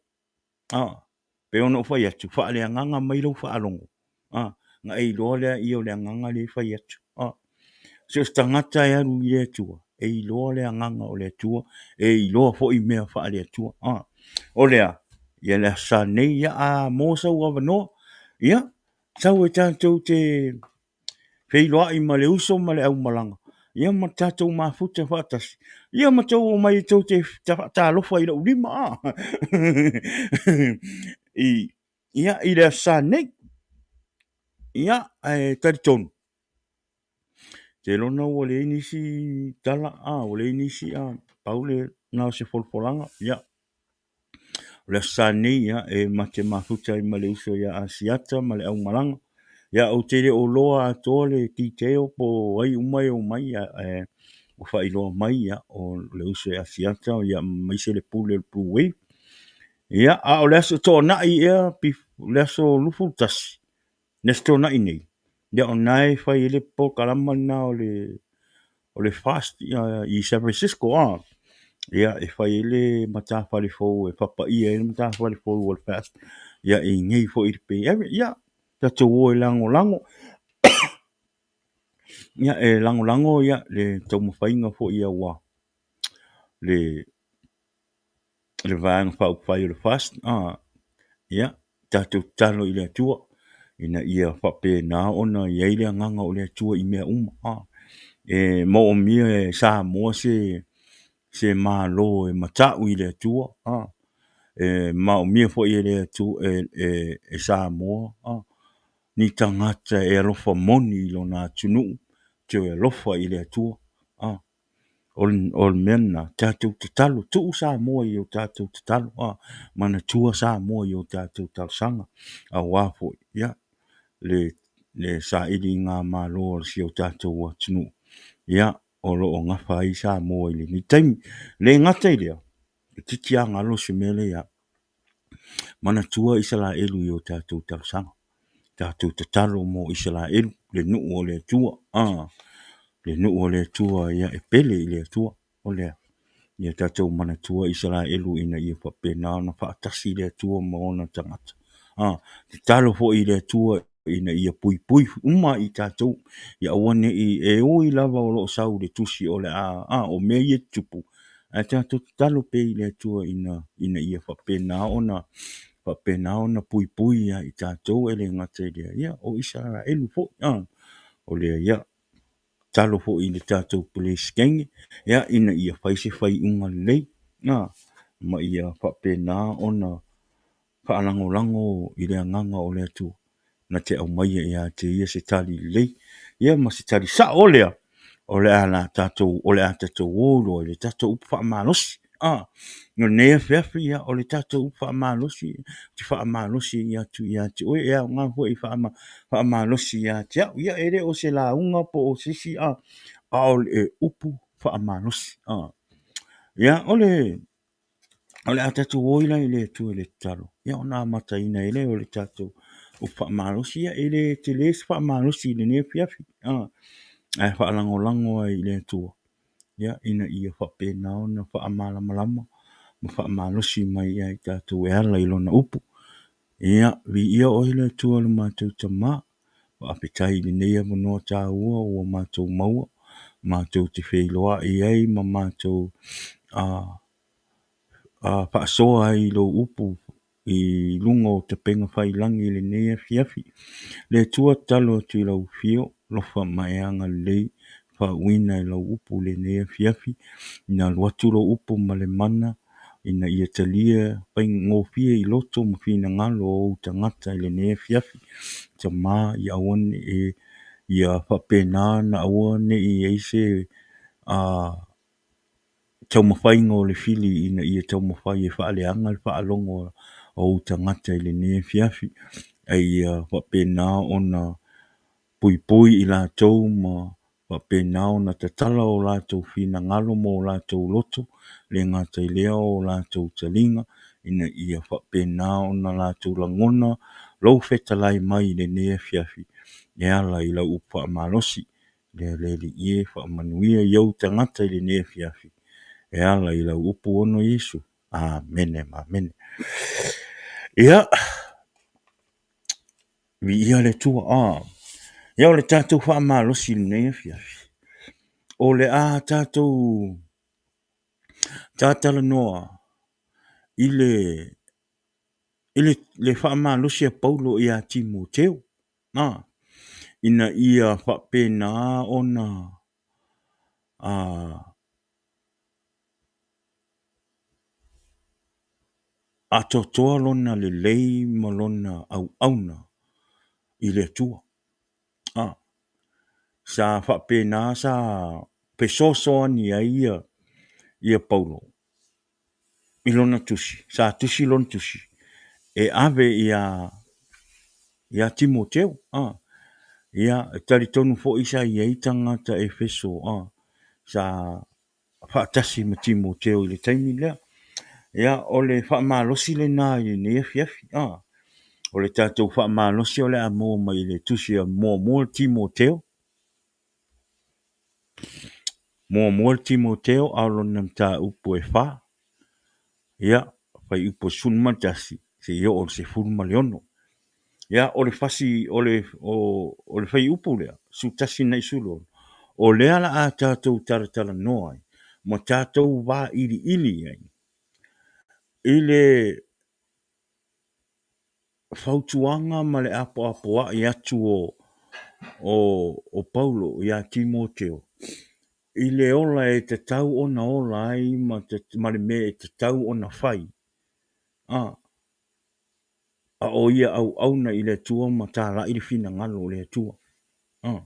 A, pei ona ou fai atu, faaleagaga mai lau faalogo, a, na e iloa lea ia o le agaga lea e fai atu. A, so o se tagata e alu i le Atua, e iloa le agaga o le Atua, e iloa foi mea faale-Atua. A, o lea, ia le Aso Sa nei, ia a maua sou avanoa, ia, sau e tatou te feiloai ma le uso ma le aumalaga, ia ma tatou mafuta faatasi, ia ma tou omai tou te faatalofa i lou lima, a i, ia, i le Aso Sa nei. Ia, ae talitonu, te lona ua leai nisi tala, a, ua leai nisi, a, pau lena o se folafolaga, ia. O le Aso Sa nei, ia, e mate mafuta ai ma le uso ia Asiata ma le aumalaga. Ia, ou te le o loa atoa le detail po o ai uma e omai, ae ua faailoa mai, ia, o le uso ia Asiata, ia, aemaise le pule o le Blue Wave. Ia, a o le Aso Toonai ea, le aso 21, le Aso Toonai nei, ia o lena e fai ai le polokalama lena o le o le FAST i San Francisco, a. Ia, e fai ai le matafale fou e fapaia ai le matafale fou o le FAST, ia, i inei foi i le Bay Area. Ia, tatou o e lagolago, ia, e lagolago ia le taumafaiga foi aua le le Vaega Faaupufai o le FAST, a, ia, tatou tatalo i le Atua ina ia faapena ona i ai le agaga o le Atua i mea uma. A, e moomia e Samoa se se Malo e mata'u i le Atua, a, e maomia foi e le Atua e e e Samoa a, ni tagata e alofa moni i lona atunuu, toe alofa i le Atua. A, O le mea lena, tatou tatalo, tuu Samoa i o tatou tatalo, a, manatua Samoa i o tatou talosaga, aua foi, ia, le, le sailigamalo a si o tatou atunuu, ia, o lo o gafa ai Samoa i lenei taimi. E le gata i lea, toeitiiti lava galo se mea lea ia au, manatua Isaraelu i o tatou talosaga, tatou tatalo mo Isaraelu, le nuu o le Atua, a, le nuu o le Atua, ia e pele i le Atua. O lea, ia tatou manatua Isaraelu ina ia faapena ona faatasi le Atua ma ona tagata. A, tatalo foi i le Atua ina ia puipui uma i tatou, ia aua ne i, e ui lava o lo o sau i le tusi o le a, a, o mea ia e tutupu, ae tatou tatalo pea i le Atua ina, ina ia faapena ona, faapena ona puipui ia i tatou, e le gata i lea, ia o Isaraelu foi, a, o lea, ia, tatalo foi i le tatou Peresetene, ia, ina ia fai se faaiuga lelei, a, ma ia faapena ona faalagolago i le agaga o le Atua na te aumaia ia te ia se tali lelei, ia ma se tali sa'o. O lea, o le a la tatou, o le a tatou o loa i le tatou upu faamalosi. A, o lenei afiafi, ia, o le tatou upu faamalosi, ou te faamalosi atu ia te oe, e aoga foi e faamalosi ia te au. Ia, e le o se lauga po o se isi, a, a o le upu faamalosi. A, ia, o le O le a tatou o la i le Atua i le tatalo, ia ona amataina ai lea o le tatou upu faamalosi. Ia e le tele se faamalosi i lenei afiafi, ae faalagolago ai i le Atua, ia, ina ia faapena ona faamalamalama ma faamalosi mai ia i tatou e ala i Lona upu. Ia, viia oe le Atua lo matou Tama, faafetai i lenei avanoa taua ua matou maua, matou te feiloai ai ma matou faasoa ai i lou upu i luga o tapega faiilagi i lenei afiafi. Le Atua tatalo atu i lau afio, alofa ma e agalelei, faauuina e lau upu i lenei afiafi, ina alu atu lou upu ma le mana ina ia talia faigofie i loto ma finagalo o ou tagata i lenei afiafi. Tama, ia aua ne i, ia faapena ona aua ne i i ai se taumafaiga o le fili ina ia taumafai e faaleaga le faalogo a ou tagata i lenei afiafi, a ia faapena ona puipui i latou ma faapena ona tatala o latou finagalo ma o latou loto, e le gata i lea o latou taliga, ina ia faapena ona latou lagona lou fetalai mai i lenei afiafi e ala i lau upu faamalosi. Lea le Alii e, faamanuia i ou tagata i lenei afiafi e ala i lau upu ono Iesu. Amene. Amene. Ia, viia le Atua. Ah. Ia, o le tatou faamalosi i lenei afiafi, o le a tatou tatalanoa i le i le, le faamalosi a Paulo ia Timoteo, a, ina ia faapena ona a, atoatoa lona lelei ma lona auauna i le Atua. A, sa faapena sa fesoasoani ai ia, ia Paulo i lona tusi, sa tusi lona tusi e ave ia ia Timoteo, a. Ia, e talitonu foi sa i ai tagata Efeso, a, sa faatasi ma Timoteo i le taimi lea. Ia, o le faamalosi lena i lenei afiafi. O le tatou faamalosi o le a maua mai i le tusi a muamua Timoteo. Muamua le Timoteo a o lona mataupu e 4. Ia, fuaiupu e 11 seia oo i le 16. Ia, o le fasi, o le, o, o le fuaiupu lea, 11 agai 16, o lea la a tatou talatalanoa ai ma tatou vailiili ai i le fautuaga ma le apoapoai atu o, o, o Paulo ia Timoteo i le ola e tatau ona ola ai ma, ma le mea e tatau ona fai. A, a o ia auauna i le Atua ma talai le finagalo o le Atua. A,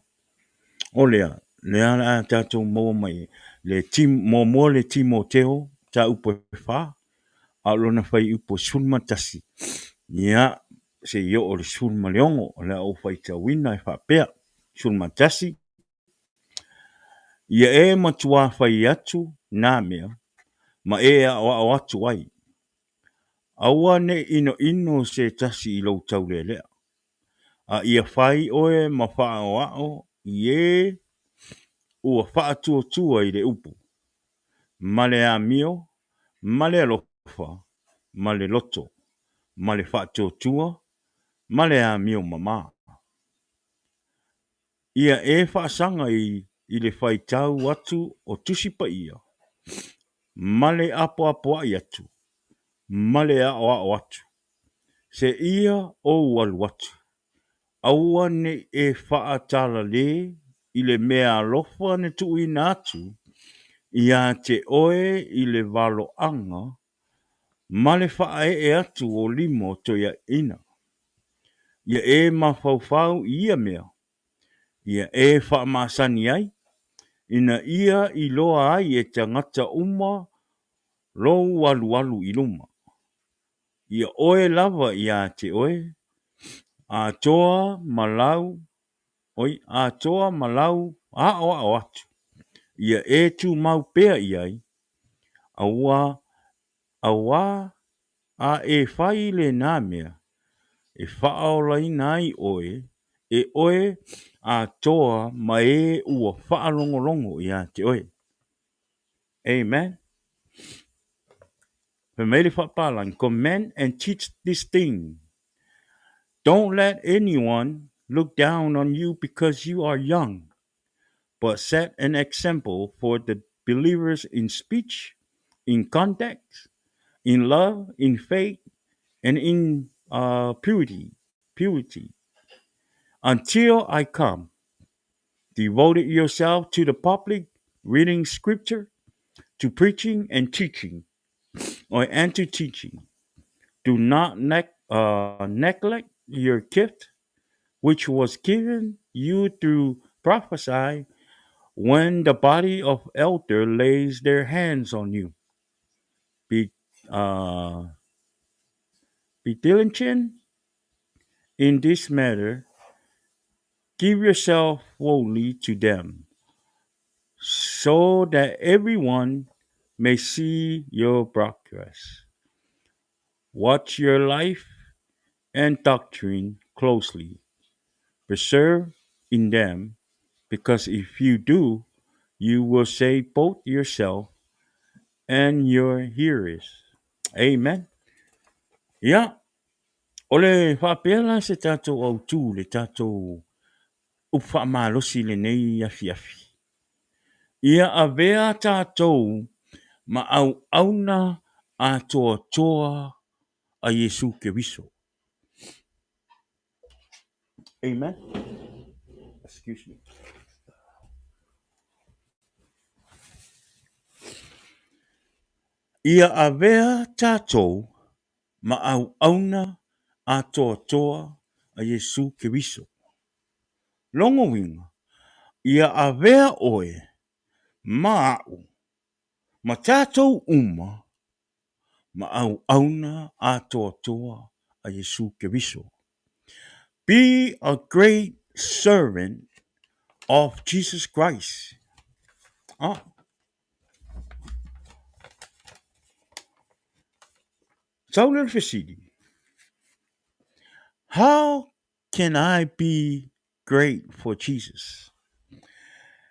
o lea, lea la a tatou maua mai le tim, muamua le Timoteo, mataupu e 4, a o lona fuaiupu e 11, ia, seia oo i le 16, o le a ou faitauina e faapea, 11, Ia e matuā fai atu nā mea, ma e aʻoaʻo atu ai. Aua ne i ʻinoʻino se tasi i lou taulealea, a ia fai ʻoe ma faaʻaoaʻo i ē ua faatuatua i le upu, ma le amio, ma le alofa, ma le loto, ma le faatuatua, ma le amio mamā. Ia e faasaga i le faitau atu o Tusi Paia, ma le apoapoai atu, ma le aʻoaʻo atu, seia ou alu atu, aua ne i e faatalalē i le mea alofa na tuuina atu iā te oe i le valoaga ma le faaee atu o lima o toeaiina. Ia e mafaufau i ia mea, ia e faamasani ai, ina ia iloa ai e tagata uma lou alualu i luma. Ia oe lava iā te oe, atoa ma lau, oi, atoa ma lau aʻoaʻo atu, ia e tumau pea i ai, aua, auā a e fai lena mea, e faaolaina ai ʻoe e ʻoe atoa ma ē ua faalogologo iā te oe. Amen. Fai mai le faapalagi, Commend and teach this thing. Don't let anyone look down on you because you are young, but set an example for the believers in speech, in conduct, in love, in faith, and in purity, purity. Until I come, devote yourself to the public reading scripture, to preaching and teaching, or and to teaching. Do not neglect your gift, which was given you through prophesy when the body of elder lays their hands on you. Be be diligent in this matter. Give yourself wholly to them, so that everyone may see your progress. Watch your life and doctrine closely. Persevere in them, because if you do, you will save both yourself and your hearers. Amen. Ia, o le faapea la se tatou autū, le tatou upu faamalosi i lenei afiafi. Ia avea tatou ma auauna atoatoa a Iesu Keriso. Amen. Excuse me. Ia avea tatou ma auauna atoatoa a Iesu Keriso. Lona uiga, ia avea ʻoe ma aʻu, ma tatou uma, ma auauna atoatoa a Iesu Keriso. Be a great servant of Jesus Christ. Ah. Sau lea o le fesili, How can I be great for Jesus?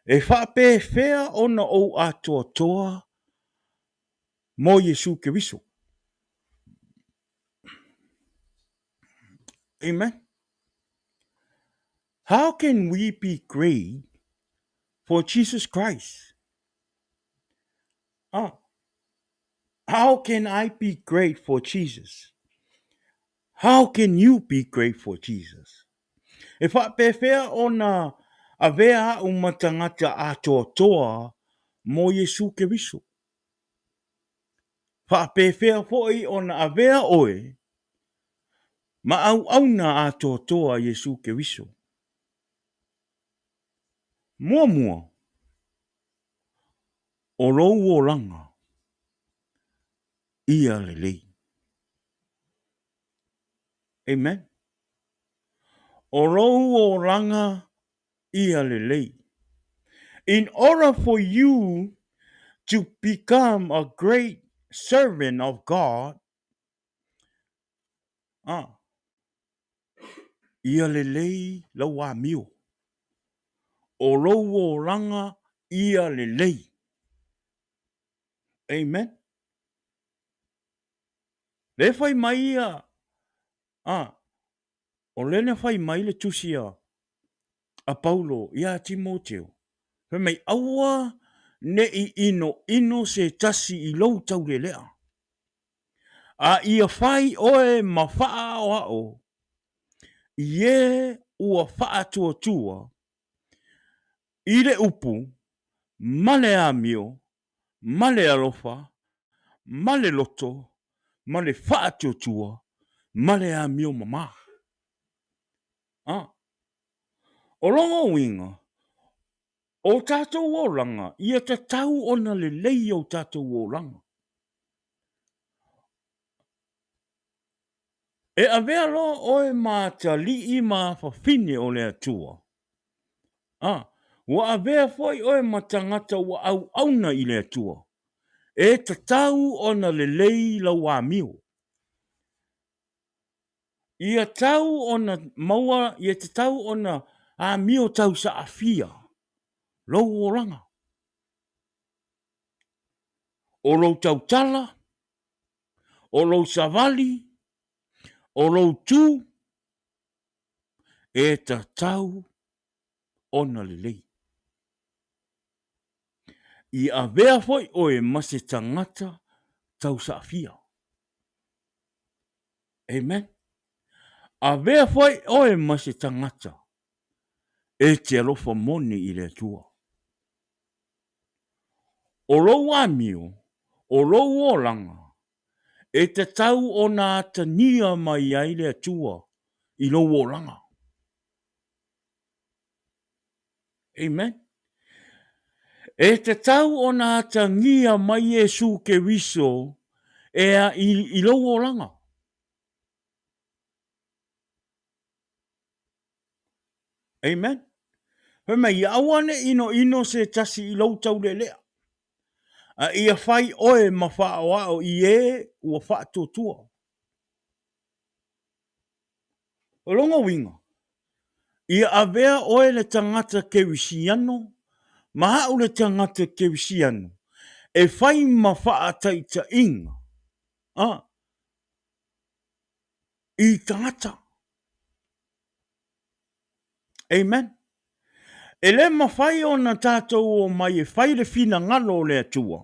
E faapefea ona ou atoatoa mo Iesu Keriso? Amen. How can we be great for Jesus Christ? Ah. How can I be great for Jesus? How can you be great for Jesus? E faapefea ona avea a'u ma tagata atoatoa mo Iesu Keriso? Faapefea foi ona avea oe ma auauna atoatoa a Iesu Keriso? Muamua, o lou olaga ia lelei. Amen. O lou olaga ia lelei. In order for you to become a great servant of God, ah, ia lelei lau amio. O lou olaga ia lelei. Amen. Le fai mai ia, ah, o lea na fai mai le tusi a, a Paulo iā Timoteo, fai mai, Aua ne i inoino se tasi i lou taulelea, a ia fai oe ma faaaoao i e ua faatuatua i le upu ma le amio ma le alofa ma le loto ma le faatuatua ma le amio mamā. A, o lona uiga, o tatou olaga, ia tatau ona lelei o tatou olaga. E avea loa oe ma atalii ma afafine o le Atua. A, ua avea foi oe ma tagata ua auauna i le Atua. E tatau ona lelei lau amio. Ia tau ona maua, ia tatau ona amio tausaafia lou olaga. O lou tautala, o lou savali, o lou tu, e tatau ona lelei. Ia avea foi oe ma se tagata tausaafia. Amen. Avea foi oe ma se tagata e te alofa moni i le Atua. O lou amio, o lou olaga, e tatau ona atagia mai ai le Atua i lou olaga. Amen. E tatau ona atagia mai Iesu Keriso e a, i, i lou olaga. Amen. Fai mai, ia aua ne inoino se tasi i lou taulelea, a ia fai oe ma faaoao i e ua faatuatua. O lona uiga, ia avea oe le tagata Kerisiano ma a'u le tagata Kerisiano e fai ma faataitaiga a i tagata. Amen. E le mafai ona tatou omai e fai le finagalo o le Atua.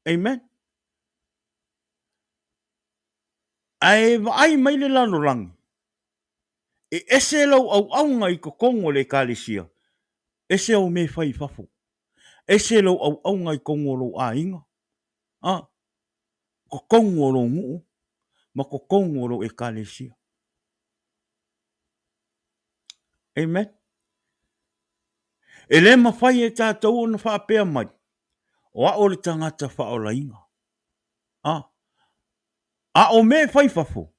Amen. Ae vaai mai le lalolagi, e ese lau auauna i totonu o le Ekalesia, ese au mea e fai i fafo. Ese lou auauna i totonu o lou aiga, a, totonu o lou nuu, ma totonu o lou Ekalesia. Amen. E le mafai e tatou ona faapea mai, o a'u o le tagata faaolaina. A, a o mea e fai fafo,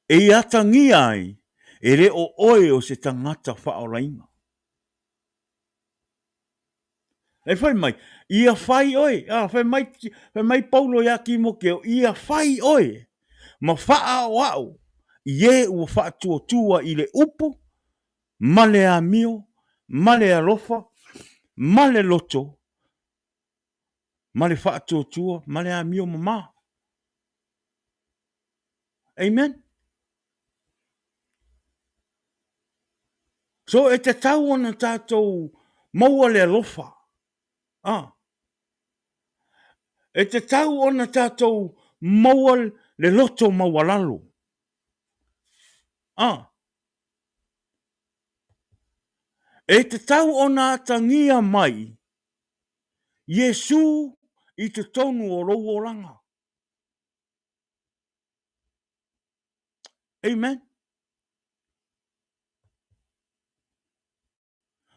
e i atagia ai, e le o oe o se tagata faaolaina. E fai mai, ia fai oe, a, fai mai, fai mai Paulo iā Timoteo, ia fai oe ma faaoao i e ua faatuatua i le upu ma le amio ma le alofa ma le loto ma le faatuatua ma le amio mamā. Amen. So e tatau ona tatou maua le alofa. Ah. E tatau ona tatou maua le loto maualalo. Ah. E tatau ona atagia mai Iesu i totonu o lou olaga. Amen.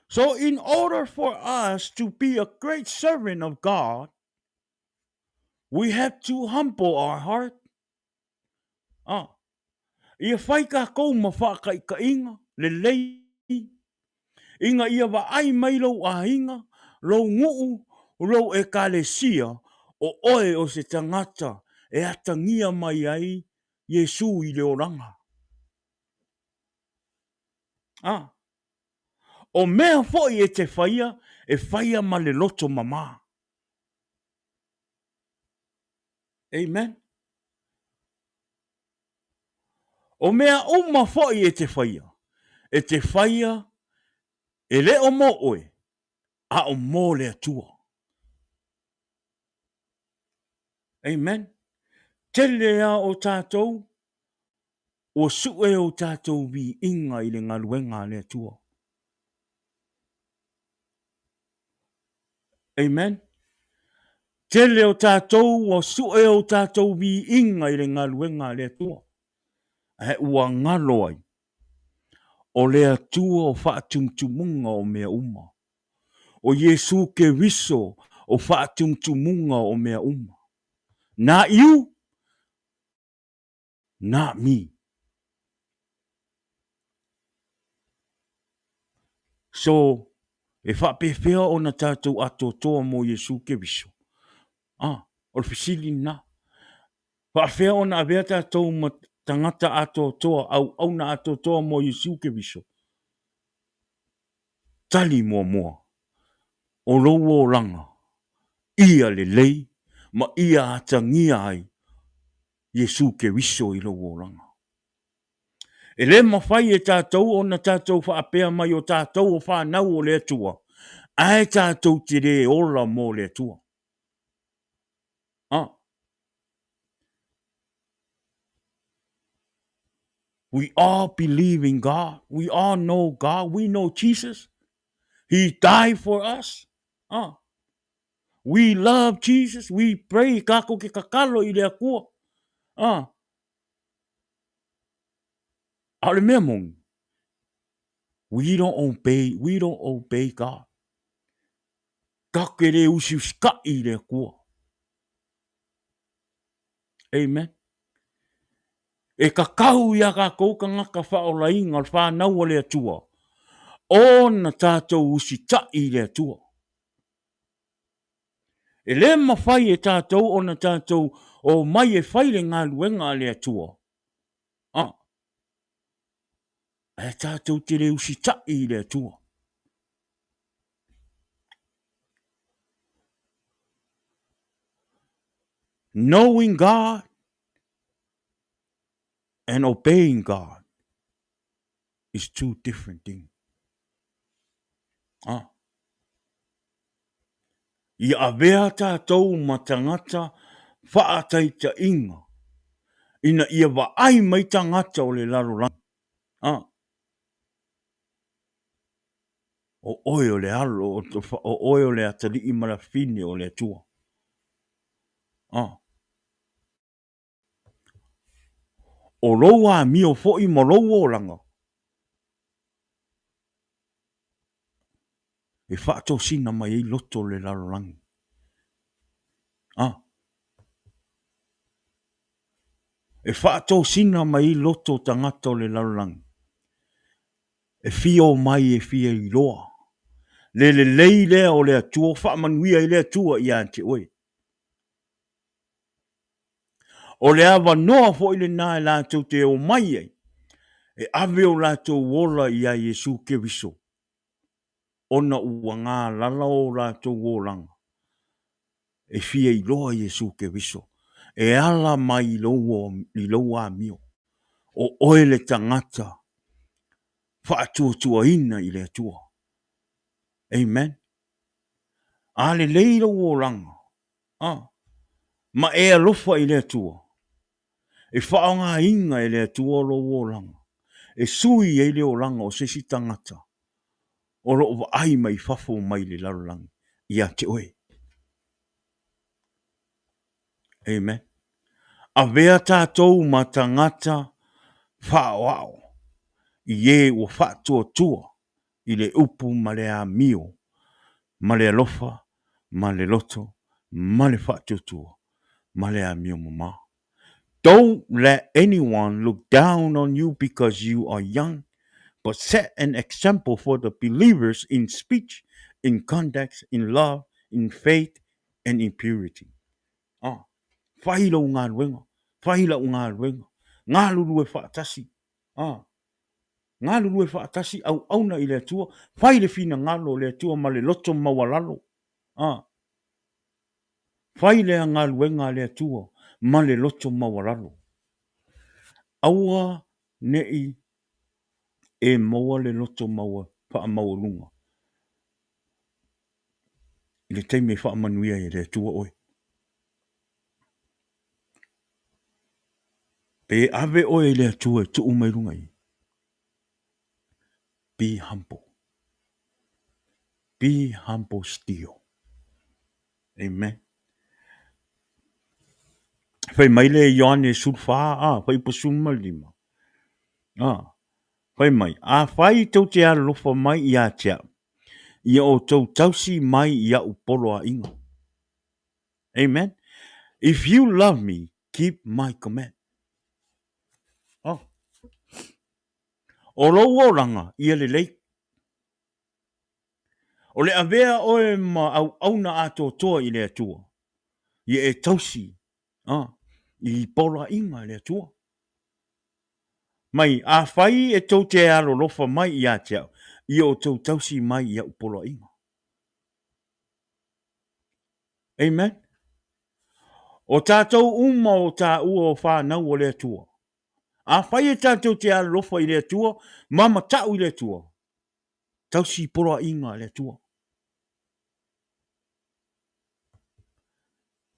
So in order for us to be a great servant of God, we have to humble our heart. Ah. Ia fai kākou ma faakaikainga lelei ina ia vaai mai lou aiga, lou nuu, lou ekalesia, o oe o se tagata e atagia mai ai Iesu i le olaga. A, o mea foi e te faia, e faia ma le loto mamā. Amen. O mea uma foi e te faia, e te faia e le o mō oe, a o mō le Atua. Amen. Tele a o tātou, ua sue o tātou viiga i le galuega a le Atua. Amen. Tele o tātou ua sue o tātou viiga i le galuega a le Atua. Ae ua galo ai o le Atua o faatumutumuga o mea uma. O Iesū Keriso o faatumutumuga o mea uma. Not you, not me. So, e faapefea ona tātou atoatoa mo Iesū Keriso? Ah, o le fesili lena. Faafea ona avea tātou ma tagata atoatoa, auauna atoatoa mo Iesū Keriso? Tali muamua, o lou olaga, ia lelei ma ia atagia ai Iesū Keriso i lou olaga. E le mafai e tātou ona tātou faapea mai o tātou o whānau o le Atua, ae tātou te lē ola mō le Atua. Ah. We all believe in God. We all know God. We know Jesus. He died for us. Ah. We love Jesus. We pray. Kākou ke kakalo i le Akua. Ah. ʻAʻole mea moni. We don't obey, we don't obey God. Kākou ke lē usiusikaʻi i le Akua. Amen. E kakau iā kākou kangaka faaolaina o le whānau a le Atua, ona tātou usitaʻi i le Atua. E lē mafai e tātou ona tātou omai e fai le galuega a le Atua, a, ae tātou te lē usitaʻi i le Atua. Knowing God and obeying God is two different things. Ah. I avea tātou ma tangata whaataitainga ina ia vaai mai tangata o le lalolagi. Ah. O oe o le alo, o oe o le atalii ma le afafine o le Atua. Ah. O lou amio foi ma lou olaga e faatosina mai ai loto o le lalolagi. Ah. E faatosina mai ai loto o tagata o le lalolagi. E fia omai e fia iloa. Le lelei lea o le Atua o faamanuia ai le Atua ia te oe. O le avanoa foi lena e latou te omai ai e ave o latou ola iā Iesu Keriso, ona ua galala o latou olaga e fia iloa Iesu Keriso e ala mai i lou amio. O oe le tagata faatuatuaina i le Atua. Amen. A lelei lou olaga, a, ma e alofa i le Atua, e faaaogaina e le Atua lou olaga e sui ai le olaga o se isi tagata o lo o vaai mai fafo mai le lalolagi ia te oe. Amen. Avea tatou ma tagata faaoao i e ua faatuatua i le upu ma le amio ma le alofa ma le loto ma le faatuatua ma le amio mama. Don't let anyone look down on you because you are young, but set an example for the believers in speech, in conduct, in love, in faith, and in purity. Ah, fai lou galuega, fai lau galuega, galulue faatasi. Ah, galulue faatasi, auauna i le Atua, fai le finagalo o le Atua ma le loto maualalo. Ah, Fai lea galuega a le Atua ma le loto maualalo. Aua ne i e maua le loto faamaualuga i le taimi e faamanuia ai e le Atua oe. Pe ave oe i le Atua e tuu mai luga i i. Be humble. Be humble still. Amen. Fai mai le Ioane 14, a, fuaiupu 15. A, fai mai, afai tou te alolofa mai ia te au, ia outou tausi mai i au poloaiga. Amen. If you love me, keep my command. Oh. O lou olaga, ia lelei. O le avea oe ma auauna atoatoa i le Atua, ia e tausi a, i poloaiga a le Atua. Mai, afai e tou te alolofa mai ia te au, ia outou tausi mai i au poloaiga. Amen. O tatou uma o taua o fanau o le Atua. Afai e tatou te alolofa i le Atua ma matau i le Atua, tausi poloaiga a le Atua.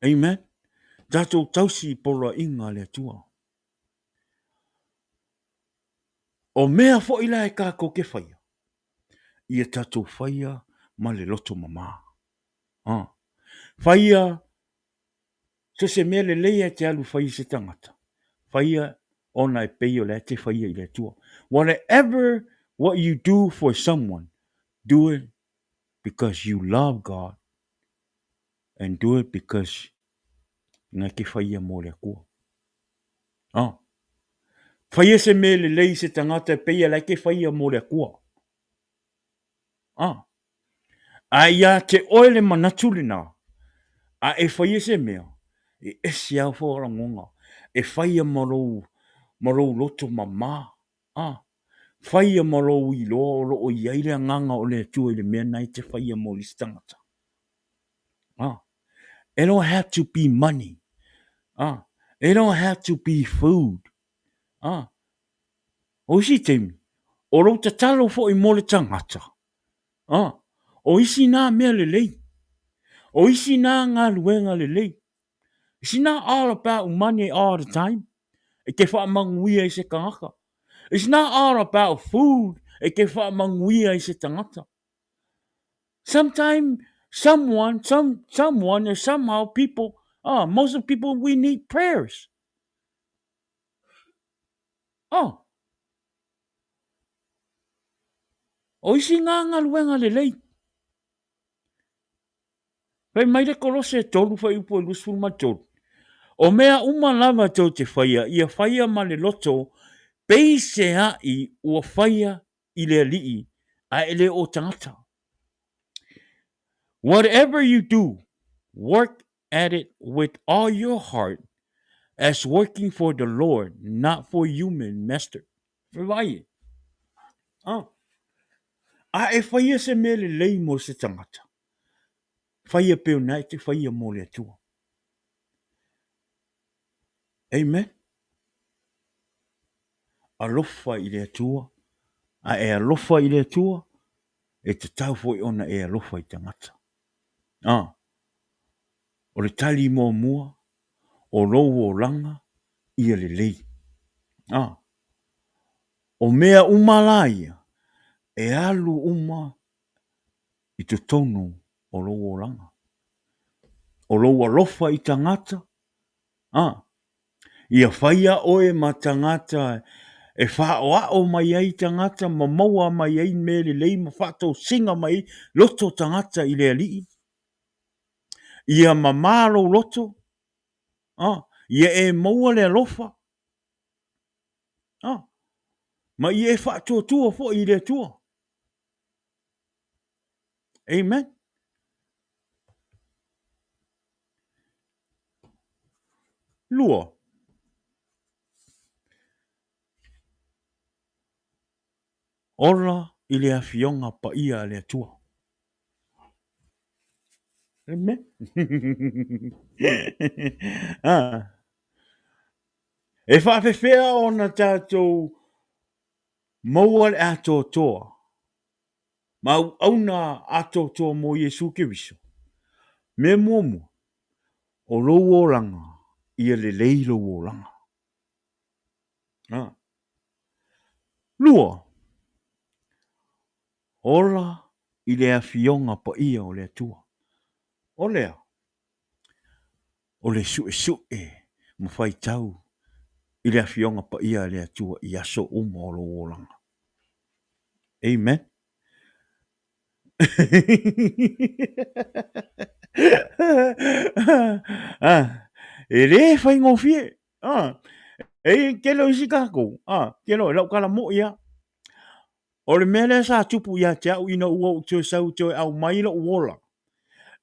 Amen. Tatou tausi poloaiga a le Atua. O mea foi la e tatou te faia, ia tatou faia ma le loto mama. Ah. Faia So se mea lelei e te alu fai i se tagata, faia ona e pei o la e te faia i le Atua. Whatever what you do for someone, do it because you love God and do it because na te faia mo le Atua. Ah. Faia se mea lelei i se tagata e pei la e te faia mo le Atua. Ah. A ia te oe le manatu lena, a e faia se mea, e ese au whakarongonga, e faia ma lou, ma lou loto mamā, ah, faia ma lou iloa o loo i ai le agaga o le Atua i le mea na e te faia mo le isi tagata. Ah, it don't have to be money. Ah, it don't have to be food. Ah, o isi taimi, o lou tatalo foi mo le tagata, ah, o isi nā mea lelei, o isi nā galuega lelei. It's not all about money all the time, e te faamanuia i se tagata. It's not all about food, e te faamanuia i se tagata. Sometimes someone, some, someone or somehow people, ah, most of people, we need prayers. Oh. O isi ngā galuega lelei. Fai mai le Kolose 3 fuaiupu e 23. O mea uma lava tou te faia, ia faia ma le loto, peiseai ua faia i le Alii, a e le o tagata. Whatever you do, work at it with all your heart as working for the Lord, not for human master. E vai e. Ah. A e whaia se mea lelei mo se tangata. Whaia peo nā e te whaia mō le Atua. Amen. Alofa i le Atua, a e alofa i le Atua, e tatau foi ona e alofa i tagata. A, o le tali muamua, o lou olaga ia lelei. A, o mea uma la ia, e alu uma i totonu o lou olaga. O lou alofa i tagata, a, Ia whaia oe ma tagata e whaoao mai ai tagata ma maua mai ai mea lelei ma faatosina mai ai loto tagata i le Alii. Ia mamā lou loto, a, ia e maua le alofa, a, ma ia e faatuatua foi i le Atua. Amen. Lua. Ola i le Afioga Paia a le Atua. Amen. ah. E faafefea ona tatou maua le atoatoa ma auauna atoatoa mo Iesu Keriso. Mea muamua, o lou olaga, ia lelei lou olaga. Ha. Lua, ola i le Afioga Paia o le Atua. O lea, o le suʻesuʻe ma faitau i le Afioga Paia a le Atua i aso uma o lou olaga. Amen. Ah, e lē faigofie. Ah, e tele o isi tatou, ah, tele o lau tala moʻi lava. O le mea lea sa tupu ia te au ina ua ou toe sau toe aumai lou ola,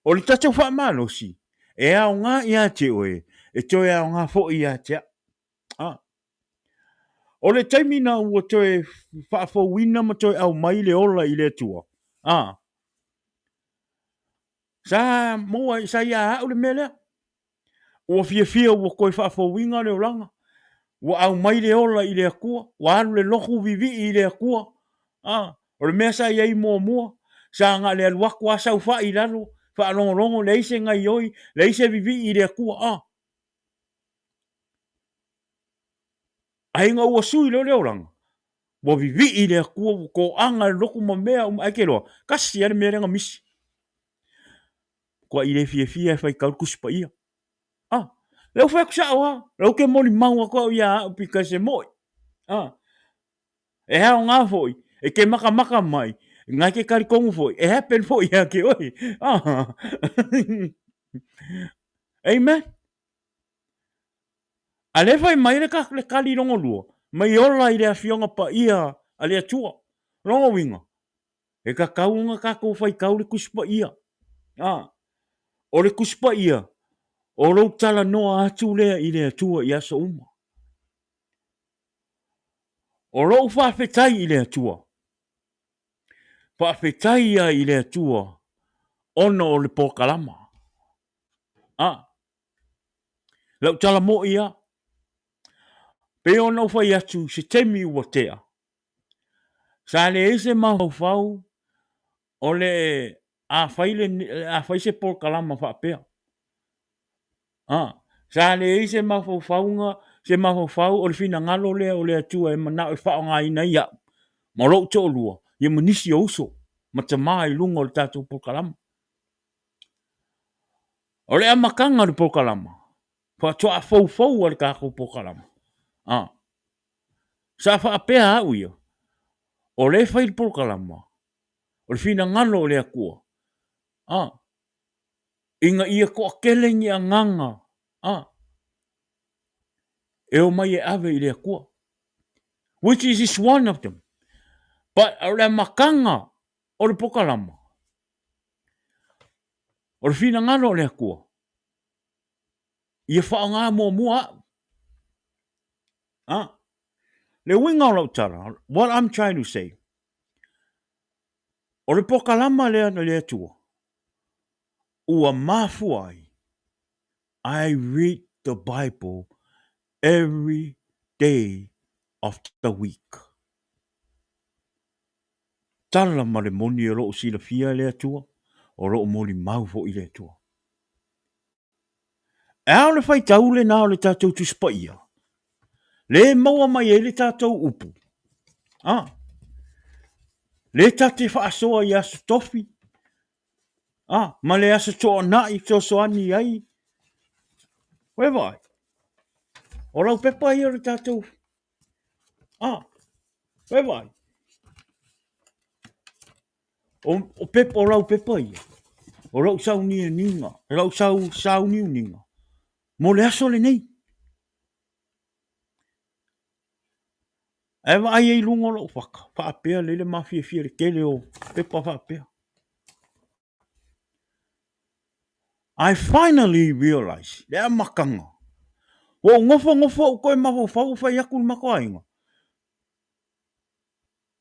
o le tatou faamalosi, e aoga ia te oe, e toe aoga foi ia te au. Ah. O le taimi na ua toe faafouina ma toe aumai le ola i le Atua, ah, sa maua, sa ia au le mea lea. Ua fiafia ua toe faafouina le olaga, ua aumai le ola i le Atua, ua alu le lotu vivii i le Atua. A, o le mea sa i ai muamua, sa na o le alu atu lava saofai i lalo, faalogologo, leai se gaioi, leai se vivii i le Atua. A, ae ina ua sui loa le olaga, ua vivii i le Atua, ua toaga le lotu ma mea uma, ae te iloa, tasi lava le mea lea na misi. Matuai le fiafia e faitau le Tusi Paia. Ah, lea ua fai atu sao lava, lea ou te molimau atu au ia au because e moʻi. Ah, e aoga foi, e te makamaka mai, na e te talitonu foi, e happen foi ia te oe. Ah. Amen. A lea fai mai le, le kali longolua, mai ola i le Afioga Paia a le Atua. Lona uiga, E tatau ona tatou faitau le Tusi Paia. A, o le Tusi Paia, o lou talanoa atu lea i le Atua i aso uma. O lou faafetai i le Atua, faafetai ai i le Atua ona o le polokalama. A, lau tala moʻi lava, pei ona ou fai atu i se taimi ua tea, Sa leai se mafaufau o le a fai le a fai se polokalama faapea. A, sa leai se mafaufauga, se mafaufau o le finagalo lea o le Atua e manao e faaaogaina ai au ma lou toalua ia ma nisi o uso ma tama i luga o le tatou polokalama. O le amataga o le polokalama, faatoa foufou a le tatou polokalama. A, Sa faapea au ia, o lea e fai le polokalama, o le finagalo o le Atua, a, ina ia toatele ni agaga, a, e omai e ave i le Atua. Which is is one of them. But o le amataga o le polokalama, O le finagalo o le Atua, ia faaaoga muamua au. Ah, le uiga o lau tala, what I'm trying to say, o le pokalama lea na le Atua, ua mafua ai, I read the Bible every day of the week. Tala ma le moni o lo o silafia e le Atua, o lo o molimau foi le Atua. E ao le faitau lena o le tatou Tusi Paia, le maua mai ai le tatou upu. Ah, le ta te faasoa i aso tofi, ah, ma le aso toanai fesoasoani ai. Ua e vaai, o lau pepa ia o le tatou, ah, ua e vaai, O, o, pepa, o lau pepa ia, o lau saunianiga, o lau sau, sauniuniga, mo le aso lenei. Ae vaai ai i luga o lou faka, faapea lele mafiafia le tele o pepa faapea. I finally realized, le amataga, ua ou nofonofo ou toe mafaufau ou fai atu i le matou aiga,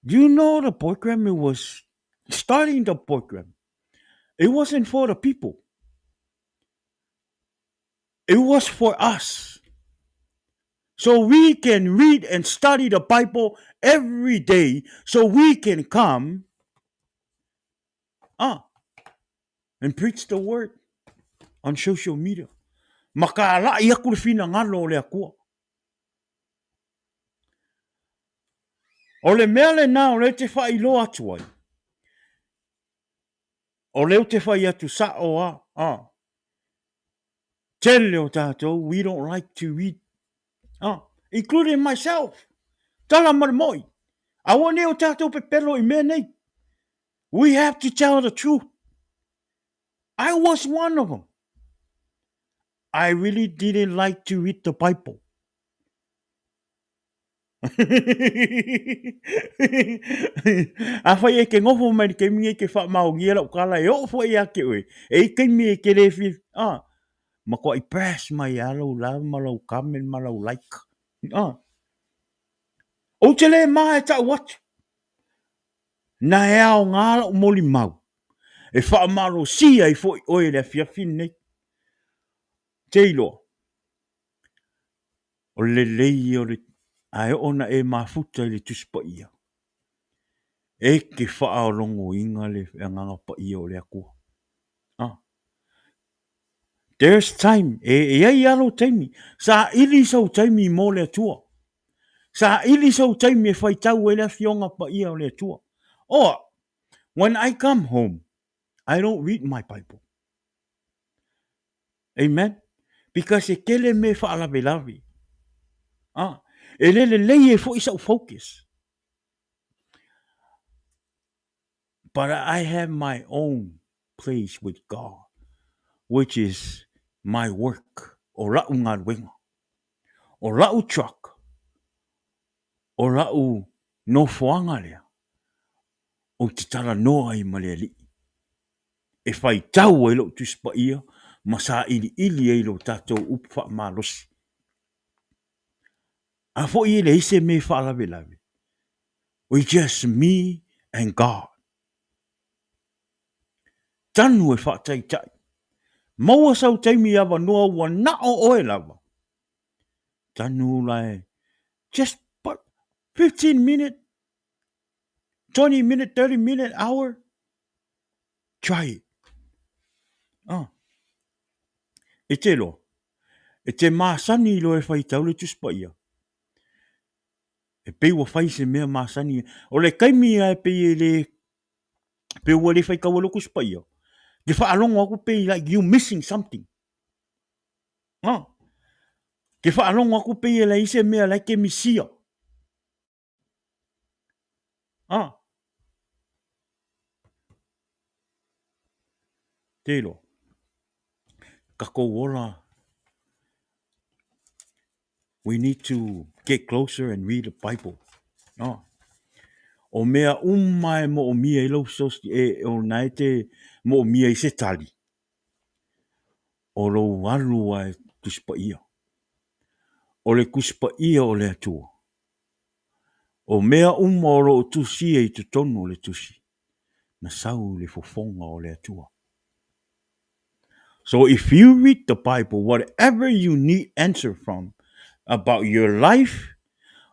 Do you know the program it was starting the program? It wasn't for the people. It was for us. So we can read and study the Bible every day so we can come ah, and preach the word on social media. Ma ka ala'i aku le finagalo o le Atua. O le mea lena o lea e te faailoa atu ai, o lea ou te fai atu sa'o a, a. Tele o tatou, we don't like to read, a, including myself. Tala ma le moi. Aua ne i o tatou pepelo i mea nei. We have to tell the truth. I was one of them. I really didn't like to read the Bible. Afai e ke ngofo mai le taimi nei ke faamaonia lau tala e oo foi ia te oe, e i taimi e te le fia, ah, matuai press mai lava lou love ma lou comment ma lou like. Ah. Ou te le ma e tau atu, na e aoga lau molimau e faamalosia ai foi oe i le afiafi lenei. Te iloa, O le lelei ia o le ae oo ina e mafuta i le Tusi Paia, e te faaologoina le Agaga Paia o le Atua. Ah. There's time, e, e ai lava lou taimi. Saili sou taimi mo le Atua. Saili sou taimi e faitau ai le Afioga Paia o le Atua. Oh, when I come home, I don't read my Bible. Amen. Because e tele mea e faalavelave. Ah, e le lelei ai foi sa'u focus. But I have my own place with God, which is my work, o la'u galuega, o la'u truck, o la'u nofoaga lea, ou te talanoa ai ma le Alii. e faitau ai lou Tusi Paia ma sailiili ai lo tatou upu faamalosi. A foi e leai se mea e faalavelave, we just me and God. Tanu e faataitai. Maua sau taimi avanoa ua nao oe lava. Tanu la e just 15 minute, 20 minute, 30 minute, hour. Try it. Ah. E te loa. E te masani loa e faitau le Tusi Paia. E pei ua fai se mea masani. O le taimi lava e pei e le, pei ua le faitau ai lou Tusi Paia. Te faalogo atu pei like you missing something. Ah. Te faalogo atu pei e leai se mea la e te misia. Ah. Te iloa. Takou ola, we need to get closer and read the Bible. Ah. O mea uma e moomia ai lau fesoasoani, e, o na e te moomia ai se tali. O lou alu a e Tusi Paia. O le Tusi Paia o le Atua. O mea uma o lo o tusia i totonu o le Tusi, na sau i le fofoga o le Atua. So if you read the Bible, whatever you need answer from about your life,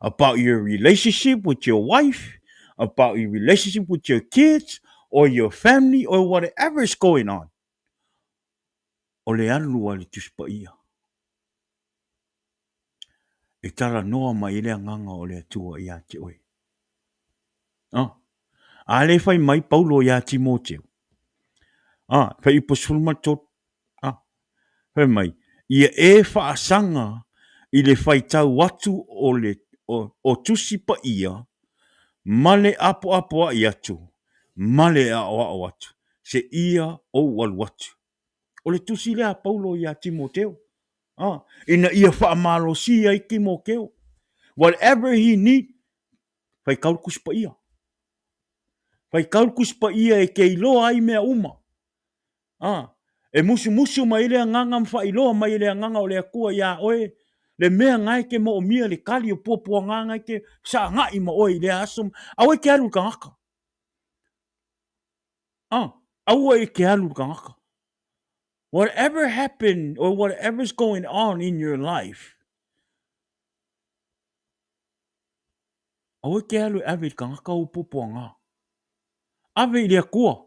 about your relationship with your wife, about your relationship with your kids, or your family, or whatever is going on, o le alu a le Tusi Paia e talanoa mai ai le Agaga o le Atua ia te oe. Ah, a le fai mai Paulo iā Timoteo. Ah, fuaiupu 13. Ah, fai mai, ia e faasaga i le faitau atu o le o, o Tusi Paia ma le apoapoai atu ma le aoao atu, seia ou alu atu. O le tusi lea a Paulo iā Timoteo, a, ina ia faamalosi ai Timoteo. Whatever he need, faitau le Tusi Paia. Faitau le Tusi Paia e te iloa ai mea uma. A, e musumusu mai ai le Agaga ma faailoa mai e le Agaga o le Atua iā oe le mea na e te moomia, le tali o puapuaga na e te fesagai ma oe i lea aso. Aua e te alu i le tagata. Ah, aua e te alu i le tagata. Whatever happened or whatever's going on in your life, aua e te alu e ave i le tagata ou puapuaga. Ave i le Atua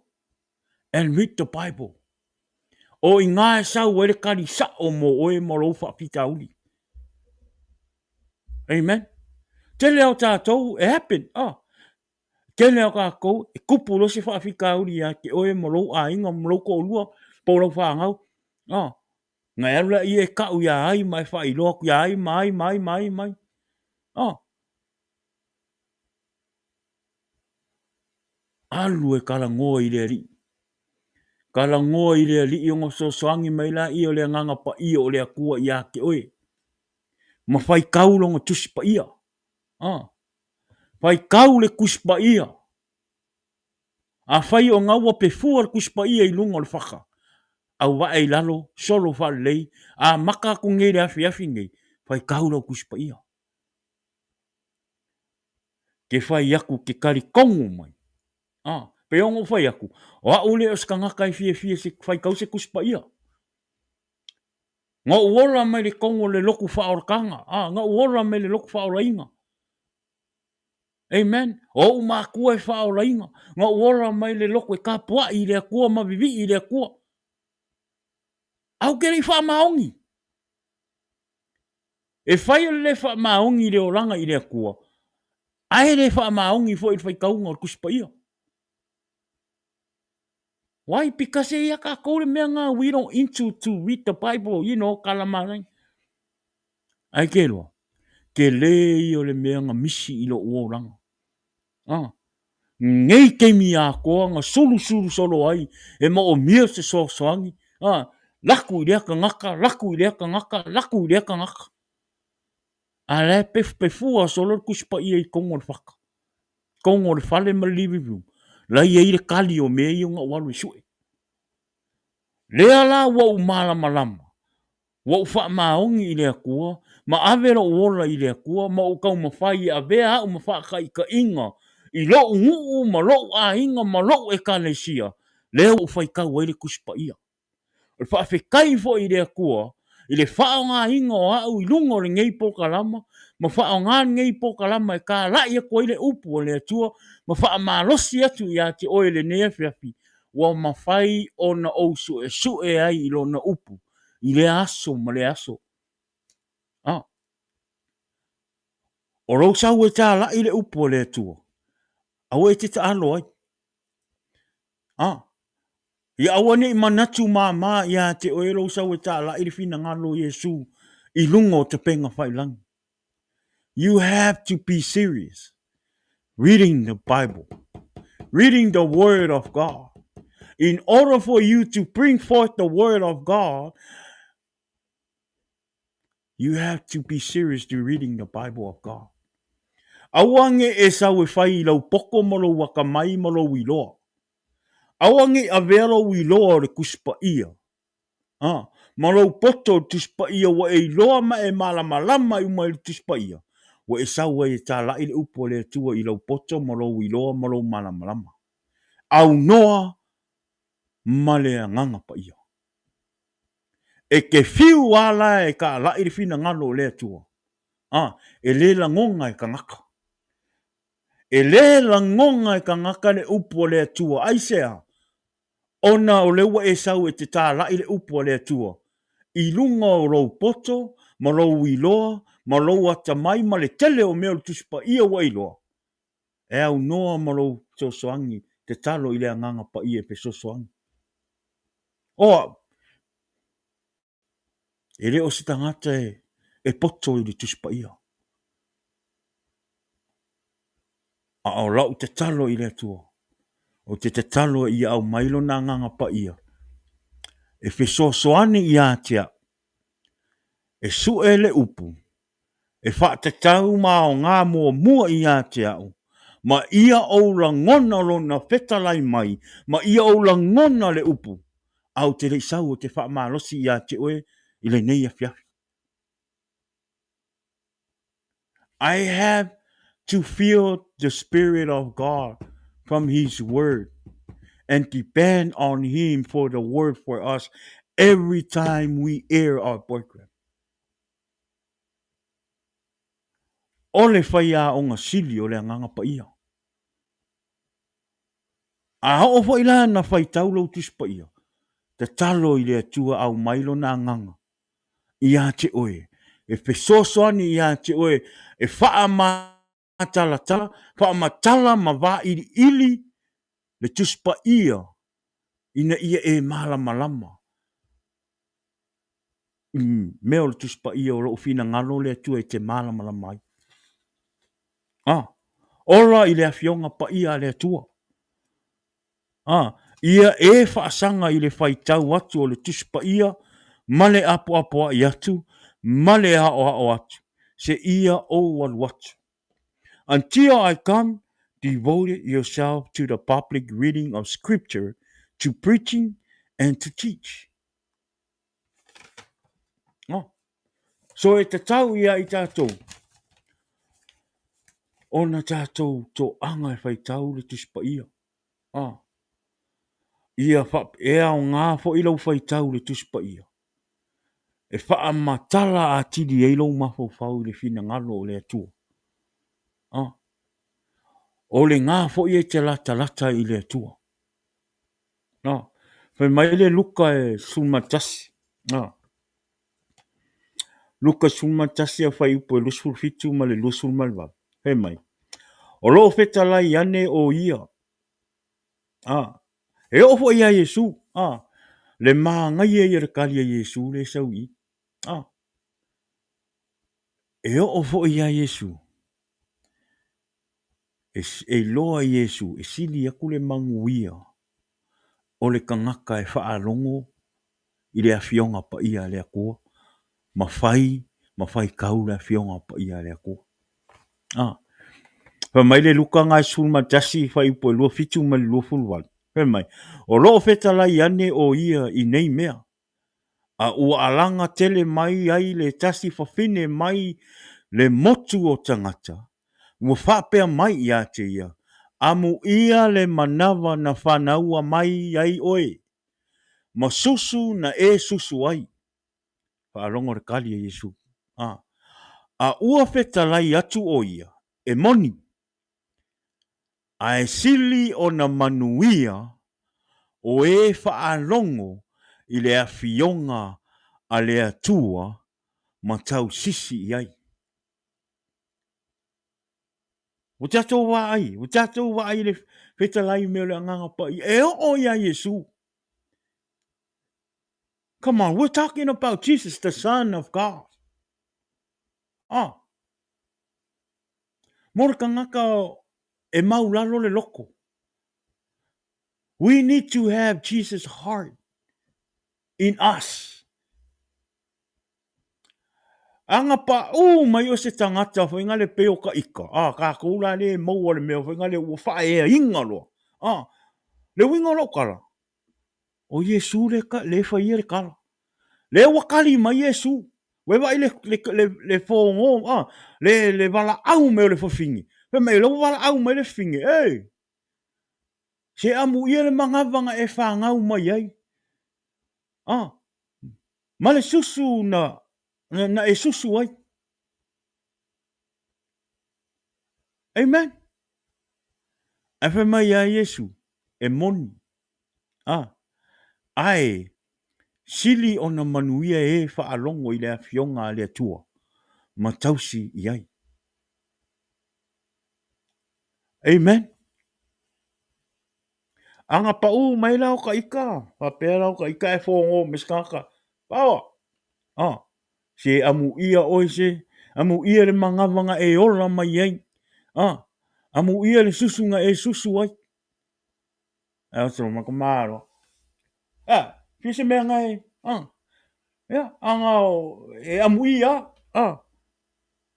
and read the Bible. O i ngā e sau ai le kali sao mō oe ma lou faafitauli. Amen. Tele o tātou e happen. Oh. Tele o kākou e kupu loa se faafitauli ia te oe ma lou aiga ma lou toalua po o lau fanau. Oh. Na e alu laia e kau iā ai ma e faailoa atu iā ai ma ai ma ai ma ai ma ai. Oh. Alu e talanoa i le Alii. Talanoa i le Alii ona fesoasoani mai laia o le Agaga Paia o le Atua ia te oe. Ma faitau lona Tusi Paia. Ah. Faitau le Tusi Paia. Afai o na ua pefua le Tusi Paia i luga o le faka, auvae i lalo, solo faalelei, amata atu nei i le afiafi nei, faitau lau Tusi Paia. Ke fai aku ke talitonu mai. A, pei ona ou fai atu, o au le o se tagata e fiafia se faitau se Tusi Paia. Na ou ola mai le tonu o le lotu faaolataga, a, na ou ola mai le lotu faaolaina. Amen. O ou matua e faaolaina. Na ou ola mai le lotu e tapuai i le Atua ma vivii i le Atua. Ae ou te le i faamaoni. E fai o le le faamaoni i le olaga i le Atua, ae le faamaoni foi i le faitauga o le Tusi Paia. Why? Because e ia kākou le mea ngā, we don't into to read the Bible, you know, ka lama ai. Ai ke loa, ke lē ia o le mea nga misi i lo'u olaga. Ah, nei taimi atoa na sulusulu solo ai e moomia se fesoasoani, ah, laku i lea tagata, laku i lea tagata, laku i lea tagata. A la e pefupefua solo le Tusi Paia i totonu o le fata, totonu o le fale ma le living room, la i ai le kali o mea ia na ou alu e sue. Lea la ua ou malamalama Ua ou faamaoni i le Atua, ma ave lou ola i le Atua, ma ou taumafai e avea au ma faataitaiga i lou nuu ma lou aiga ma lou ekalesia, lea ua ou faitau ai le Tusi Paia. O le faafetai foi i le Atua i le faaaogaina o au i luga o lenei polokalama, ma faaaoga lenei polokalama e talai atu ai le upu a le Atua ma faamalosi atu ia te oe i lenei afiafi, ua mafai ona ou suesue ai i Lona upu i lea aso ma lea aso. A. O lou sau e tālaʻi le upu a le Atua, aua e te taalo ai. A. Ia aua ne i manatu māmā iā te oe lou sau e tālaʻi le finagalo o Iesū i luga o tapega failangi. You have to be serious reading the Bible, reading the Word of God. In order for you to bring forth the Word of God, you have to be serious to reading the Bible of God. Aua nge e sau e fai i lau poko ma lou akamai ma lou iloa. Aua nge i avea lou iloa o le Tusi Paia. Ah, ma lou poto i le Tusi Paia ua e iloa ma e malamalama uma i le Tusi Paia, ua e sau ai e talai le upu a le Atua i lou poto ma lou iloa ma lou malamalama. Aunoa ma le Agaga Paia. E te fiu lava la e talai le finagalo o le Atua, a, e le lagona e tagata. E le lagona e tagata le upu a le Atua. Aisea? Ona o lea ua e sau e te talai le upu a le Atua i luga o lou poto ma lou iloa ma lou atamai ma le tele o mea o le Tusi Paia ua e iloa, e aunoa ma lou fesoasoani, tatalo i le Agaga Paia e fesoasoani. O au, e le o se tagata e poto i le Tusi Paia. A o lau tatalo i le Atua, ou te tatalo ia aumai Lona Agaga Paia e fesoasoani ia te au, e sue le upu e faatatau ma aoga muamua ia te au, ma ia ou lagona Lona fetalai mai, ma ia ou lagona le upu, a ou te le i sau ou te faamalosi ia te oe i lenei afiafi. I have to feel the Spirit of God from His Word and depend on Him for the Word for us every time we air our program. O le faiaoga sili o le Agaga Paia. A oo foi la na faitau lou Tusi Paia, tatalo i le Atua aumai Lona Agaga ia te oe, e fesoasoani ia te oe, e faamatalatala, faamatala ma vailiili le Tusi Paia ina ia e malamalama i mea o le Tusi Paia o lo o finagalo le Atua e te malamalama ai. A, ola i le Afioga Paia a le Atua. A, ia e faasaga i le faitau atu o le Tusi Paia ma le apoapoai atu ma le aoao atu, seia ou alu atu. Until I come, devote yourself to the public reading of Scripture, to preaching and to teach. Oh. So e tatau ia i tātou ona tātou toaga e faitau le Tusi Paia. Ah. Ia fa, e aoga foi lou faitau i le Tusi Paia e faamatala atili ai lou mafaufau i le finagalo o le Atua. Ah. O lena foi e te latalata i le Atua. Ah. Fai mai le Luka e 11. Ah. Luka 11 a fuaiupu e 27 ma le 28. Fai mai, o lo o fetalai ane o ia. A, e oo foi ia Iesu. A, le manaia ia o le kali a Iesu le sau i i. A, e oo foi ia Iesu. E, e iloa Iesu e sili aku le manuia o le tagata e faalogo i le Afioga Paia a le Atua ma fai ma faitau le Afioga Paia a le Atua. Ah. Fai mai le Luka na e 11 fuaiupu e 27 ma le 28. Fai mai, o lo o fetalai ane o ia i nei mea, a ua alaga tele mai ai le tasi fafine mai le motu o tagata, ua faapea mai ia te ia, Amuia le manawa na fanaua mai ai oe, ma susu na e susu ai. Faalogo le kali a Iesu. A, a ua fetalai atu o ia, e moni, ae sili ona manuia o e faalogo i le Afioga a le Atua ma tausisi i ai. Ua tatou vaai, ua tatou vaai i le fetalai mea o le Agaga Paia, e oo iā Iesu. Come on, we're talking about Jesus, the Son of God. Ah. Mo le tagata e maulalo le loko. We need to have Jesus' heart in us. Aga paʻū mai o se tagata foi ngale pei o ka ika, a kākou la le maua le mea foi ngale ua faaeaina loa. A, le uiga o lau tala, o Iesu le, ka, le faia le tala. Lea ua kali mai Iesu. Ua e vaai le, le, le, le fogo, a, le, le valaau mai o le fafine. Fai mai, o lea ua valaau mai le fafine, e, se amuia le manava na e fanau mai ai. A, ma le susu na, na, na e susu ai. Amen. Ae fai mai ia Iesu, e moni. A, ae sili ona manuia e faalogo i le Afioga a le Atua ma tausi i ai. Amen. Ana paʻū mai la o ka ika, faapea la o ka ika e fogo mai se tagata. Paoa! A, se amuia ʻoe se, amuia le manava na e ola mai ai. A, amuia le susu na e susu ai. Ae o ma ka malo. A, fia se mea na e, a, ia, ana o, e amuia, a,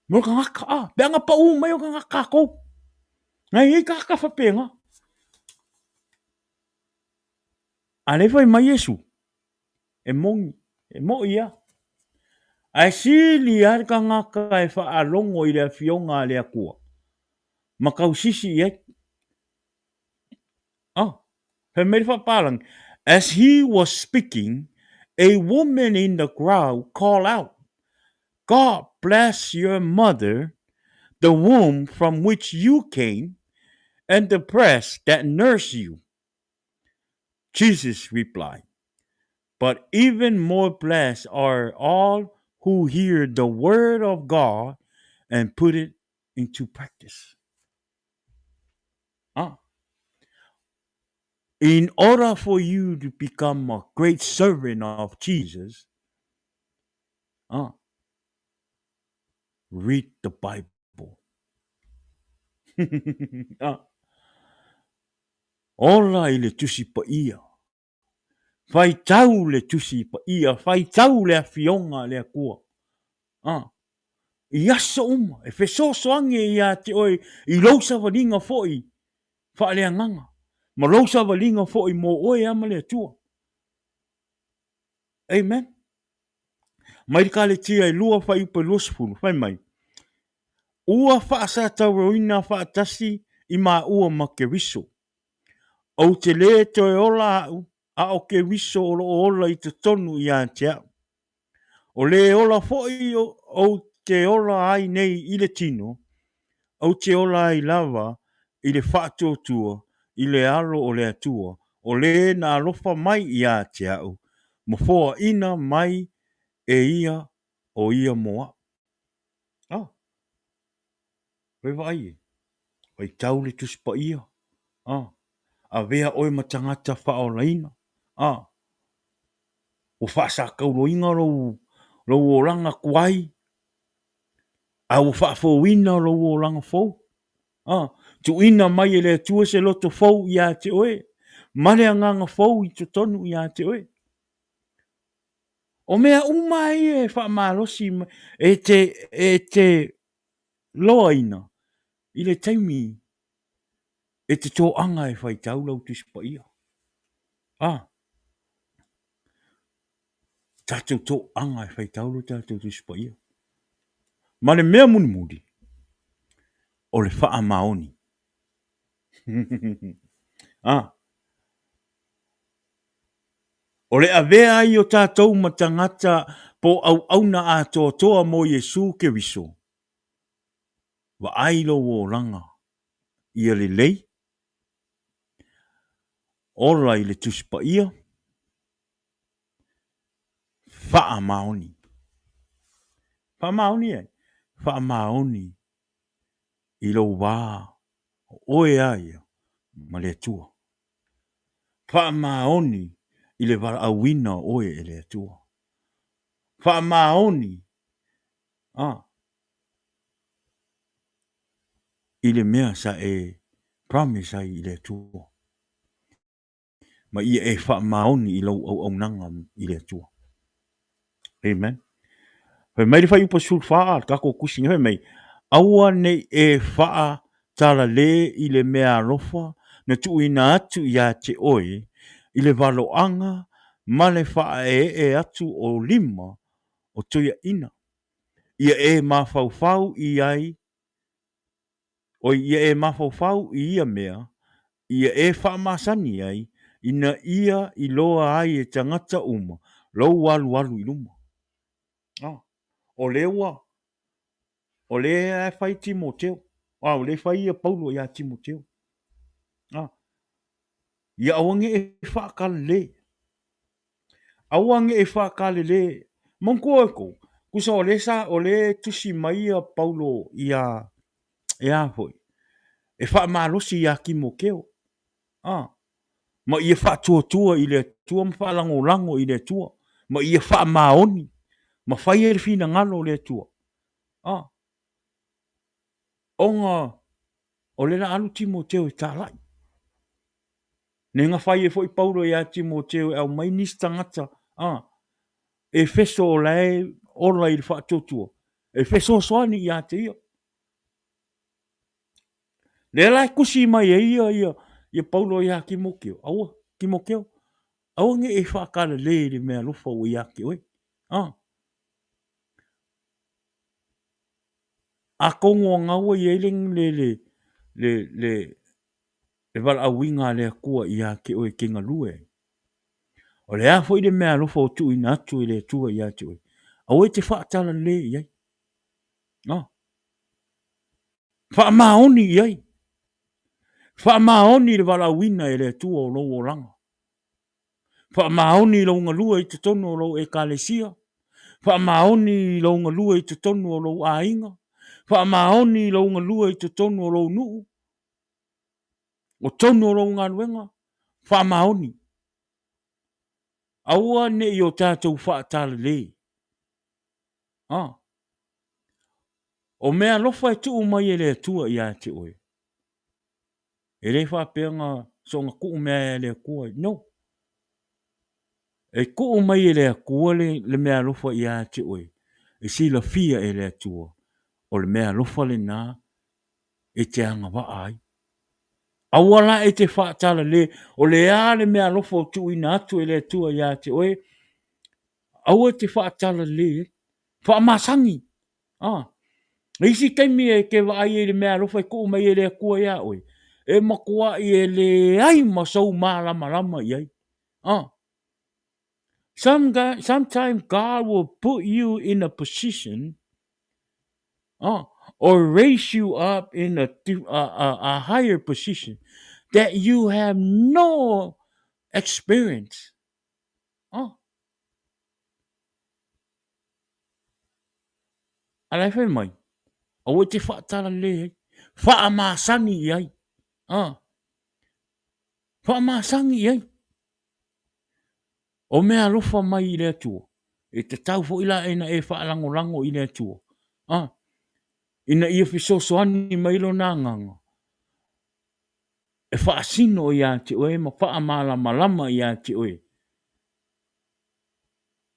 mo ka ngaka, a, pe ana paʻū mai o ka ngaka kākou. Na e iai tagata faapena. A lea fai mai Iesu, e moni, e moʻi ia. Ae sili lava le tagata e faalogo i le Afioga a le Atua ma tausisi i ai. Ah, fai mai le faapalagi, As he was speaking, a woman in the crowd called out, God bless your mother, the womb from which you came, and the breast that nursed you. Jesus replied, But even more blessed are all who hear the word of God and put it into practice. Ah. In order for you to become a great servant of Jesus, ah, read the Bible. ah. Ola i le Tusi Paia. Faitau le Tusi Paia, faitau le Afioga a le Atua. Ah. I aso uma, e fesoasoani ia te oe i lou savaliga foi faaleagaga, ma lou savaliga foi mo oe a ma le Atua. Amen. Mai le Kaletia e 2 fuaiupu e 20, fai mai, Ua faasatauroina faatasi i maua ma Keriso. Ou te lē toe ola au, a o Keriso o lo o ola i totonu ia te au. O lē ola foi ou te ola ai nei i le tino, ou te ola ai lava i le faatuatua i le alo o le Atua, o lē na alofa mai ia te au, ma foaina mai e ia o ia mo au. Ah. Koe vaai e. Faitau le Tusi Paia. Ah. Avea oe ma tagata faaolaina. Ah. Ua faasakauloina lou, lou olaga tuai, a ua faafouina lou olaga fou. Ah. Tuuina mai e le Atua se loto fou ia te oe, ma le agaga fou i totonu ia te oe. O mea uma ia e faamalosi e te, e te loaina i le taimi e te toaga e faitau lau Tusi Paia. A, tatou toaga e faitau lo tatou Tusi Paia. Ma le mea mulimuli, o le faamaoni. A, O le avea ai o tatou ma tagata po auauna atoatoa mo Iesū Keriso, vaai lou olaga ia lelei, ola i le Tusi Paia, faamaoni. Faamaoni ai? Faamaoni i lou vā o oe a ia ma le Atua. Faamaoni i le valaauina o oe e le Atua. Faamaoni a i le mea sa e promise ai i le Atua. Ma ia e faamaoni i lou auaunaga i le Atua. Amen. Fai mai le fuaiupu 14 a le tatou tusi nei, fai mai, Aua ne i e faatalalē i le mea alofa na tuuina atu ia te oe i le valoaga ma le faaeee atu o lima o toeaiina, ia e mafaufau i ai, oi, ia e mafaufau i ia mea, ia e faamasani ai, ina ia iloa ai e tagata uma lou alualu i luma. Ah, o lea ua, o lea e fai Timoteo, ah, o lea e fai ia Paulo ia Timoteo. Ah, ia aua ne i e faakalele. Aua ne i e faakalele. Manatua outou, tusa o lea sa, o lea e tusi mai ia Paulo ia, ia foi, e faamalosi ia Timoteo. Ah, ma ia faatuatua i le Atua ma faalagolago i le Atua, ma ia faamaoni, ma faia le finagalo o le Atua. Ah, ona o lea la alu Timoteo e talai. Ne na fai ai foi Paulo ia Timoteo e aumai nisi tagata, a, Efeso o la e ola i le faatuatua, e fesoasoani ia te ia. Lea la e tusi mai ai ia, ia, ia Paulo ia Timoteo, aua, Timoteo, aua ne i e faakalale i le mea alofa ua ia te oe. A. Atonu o na ua i ai le, le, le, le, le, le valaauina a le Atua ia te oe e te galue ai. O le a foi le mea alofa ua tuuina atu e le Atua ia te oe, aua e te faatalale i ai. No. Faamaoni i ai. Faamaoni i le valaauina e le Atua o lou olaga. Faamaoni i lou galue i totonu o lou ekalesia. Faamaoni i lou galue i totonu o lou aiga. Faamaoni i lou galue i totonu o lou nuu. O tonu o lou galuega, faamaoni. Aua ne i o tatou faatalale. Ah. O mea alofa e tuu mai e le Atua ia te oe. E le faapea na soona tuu mea e le Atua. No. E tuu mai e le Atua le, le mea alofa ia te oe. E silafia e le Atua. O le mea alofa lena e te agavaa ai. Aua la e te faatalale, o le a le mea alofa o tuuina atu e le Atua ia te oe, aua e te faatalale ai. Faamasani. Ah. E isi taimi e te vaai ai i le mea alofa e tuu mai e le Atua iā oe, e matuai e leai ma sou malamalama i ai. Ah. Some guy, sometimes God will put you in a position or raise you up in a, a, a, a higher position that you have no experience. Oh. A la e fai mai, aua e te faatalale ai, faamasani i ai. Ah. Faamasani i ai. O mea alofa mai i le Atua, e tatau foi la ina e faalagolago i le Atua, a, ina ia fesoasoani mai Lona Agaga e faasino ia te oe ma faamalamalama ia te oe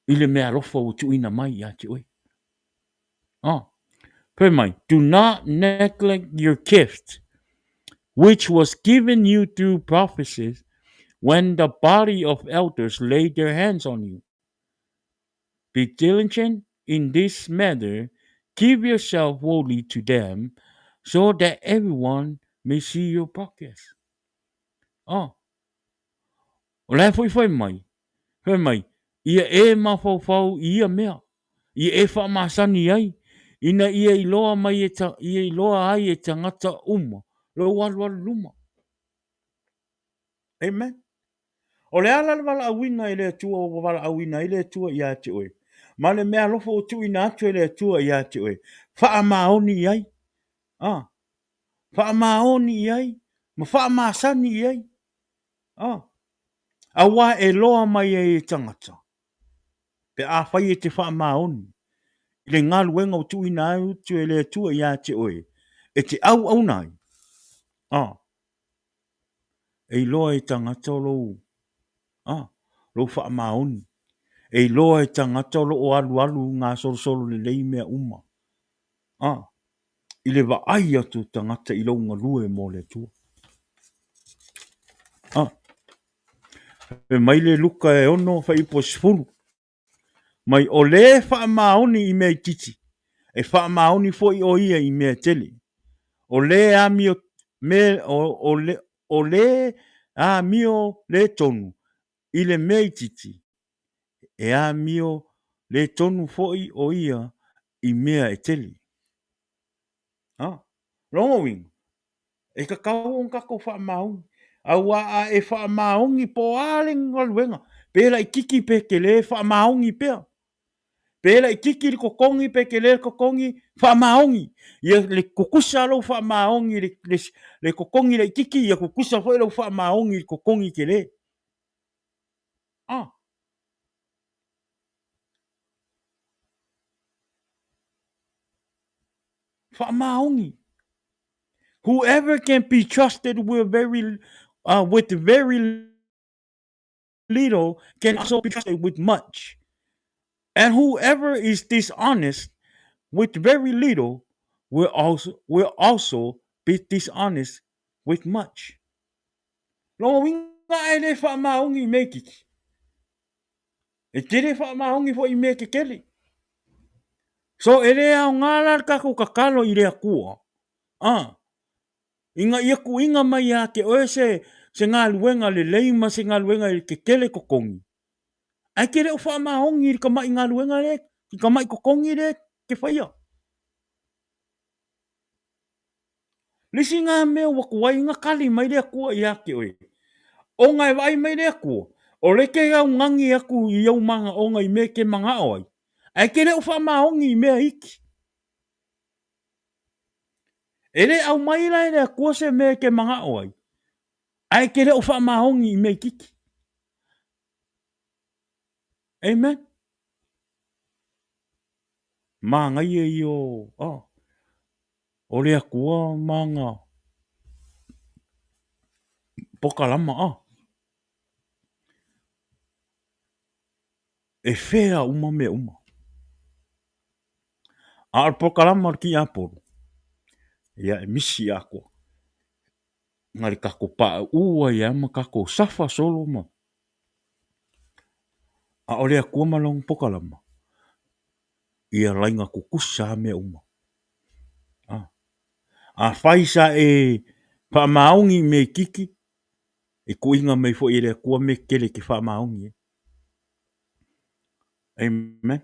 i le mea alofa ua tuuina mai ia te oe. Ah, fai mai, do not neglect your gift, which was given you through prophecies when the body of elders laid their hands on you. Be diligent in this matter, give yourself wholly to them, so that everyone may see your progress. Oh, O la e foi fai mai, fai mai, ia e mafaufau i ia mea, ia e faamasani ai, ina ia iloa mai e ta, ia iloa ai e tagata uma lou alualu luma. Amen. O le ala le valaauina e le Atua ua valaauina ai le Atua ia te oe, ma le mea alofa ua tuuina atu e le Atua ia te oe, faamaoni i ai. Ah, faamaoni i ai, ma faamasani i ai. Ah, aua e loa mai ai e tagata, pe afai e te faamaoni i le galuega ua tuuina atu e le Atua ia te oe, e te auauna ai. Ah, e iloa e tagata o lou, ah, lou faamaoni. E iloa e tagata o loo alualu gasolosolo lelei mea uma. Ah, i le vaai atu o tagata i lou galue mo le Atua. Ah. Fai mai le Luka e 6 fuaiupu e 10, mai o le faamaoni i mea itiiti, e faamaoni foi o ia i mea tele. O le amio me, o, o, le, o le amio le tonu i le mea itiiti, e amio le tonu foi o ia i mea e tele. Ha? Lona uiga, e tatau ona tatou faamaoni. Aua a e faamaoni po o a le galuega, pe laititi pe tele, faamaoni pea. Pe laititi le totogi pe tele le totogi, faamaoni. Ia le tutusa lou faamaoni i le, le, le totogi laititi, ia tutusa foi lou faamaoni i le totogi tele. Ah. Faamaoni. Whoever can be trusted with very, with very little can also be trusted with much. And whoever is dishonest with very little will also, will also be dishonest with much. Lona uiga e le faamaoni i mea itiiti. E tele faamaoni foi i mea tetele. So e le aoga la le tatou tatalo i le Atua. Ah, ina ia tuuina mai ia te oe se, se galuega lelei ma se galuega e tetele totogi. Ae te le o faamaoni i le tamai galuega lea, i tamai totogi lea te faia. Le isi na mea ua tuai ona tali mai le Atua ia te oe, ona e vaai mai le Atua, o lea e te augani atu i ou manaoga i mea e te manao ai, ae te le o faamaoni i mea iti. E le aumai la e le Atua se mea e te manao ai, ae te le o faamaoni i mea itiiti. Amen. Manaia ia o, oh, o le Atua ma ana pokalama, ah. E fea uma mea uma. A o le pokalama o le tiapolo, ia e misi atoa. Na le tatou pauu ai lava ma tatou safa solo ma. A o le Atua ma lona pokalama, ia laina tutusa lava mea uma. A. Afai sa e faamaoni i mea itiiti, e tuuina mai foi e le Atua mea tetele e te faamaoni ai. Amen.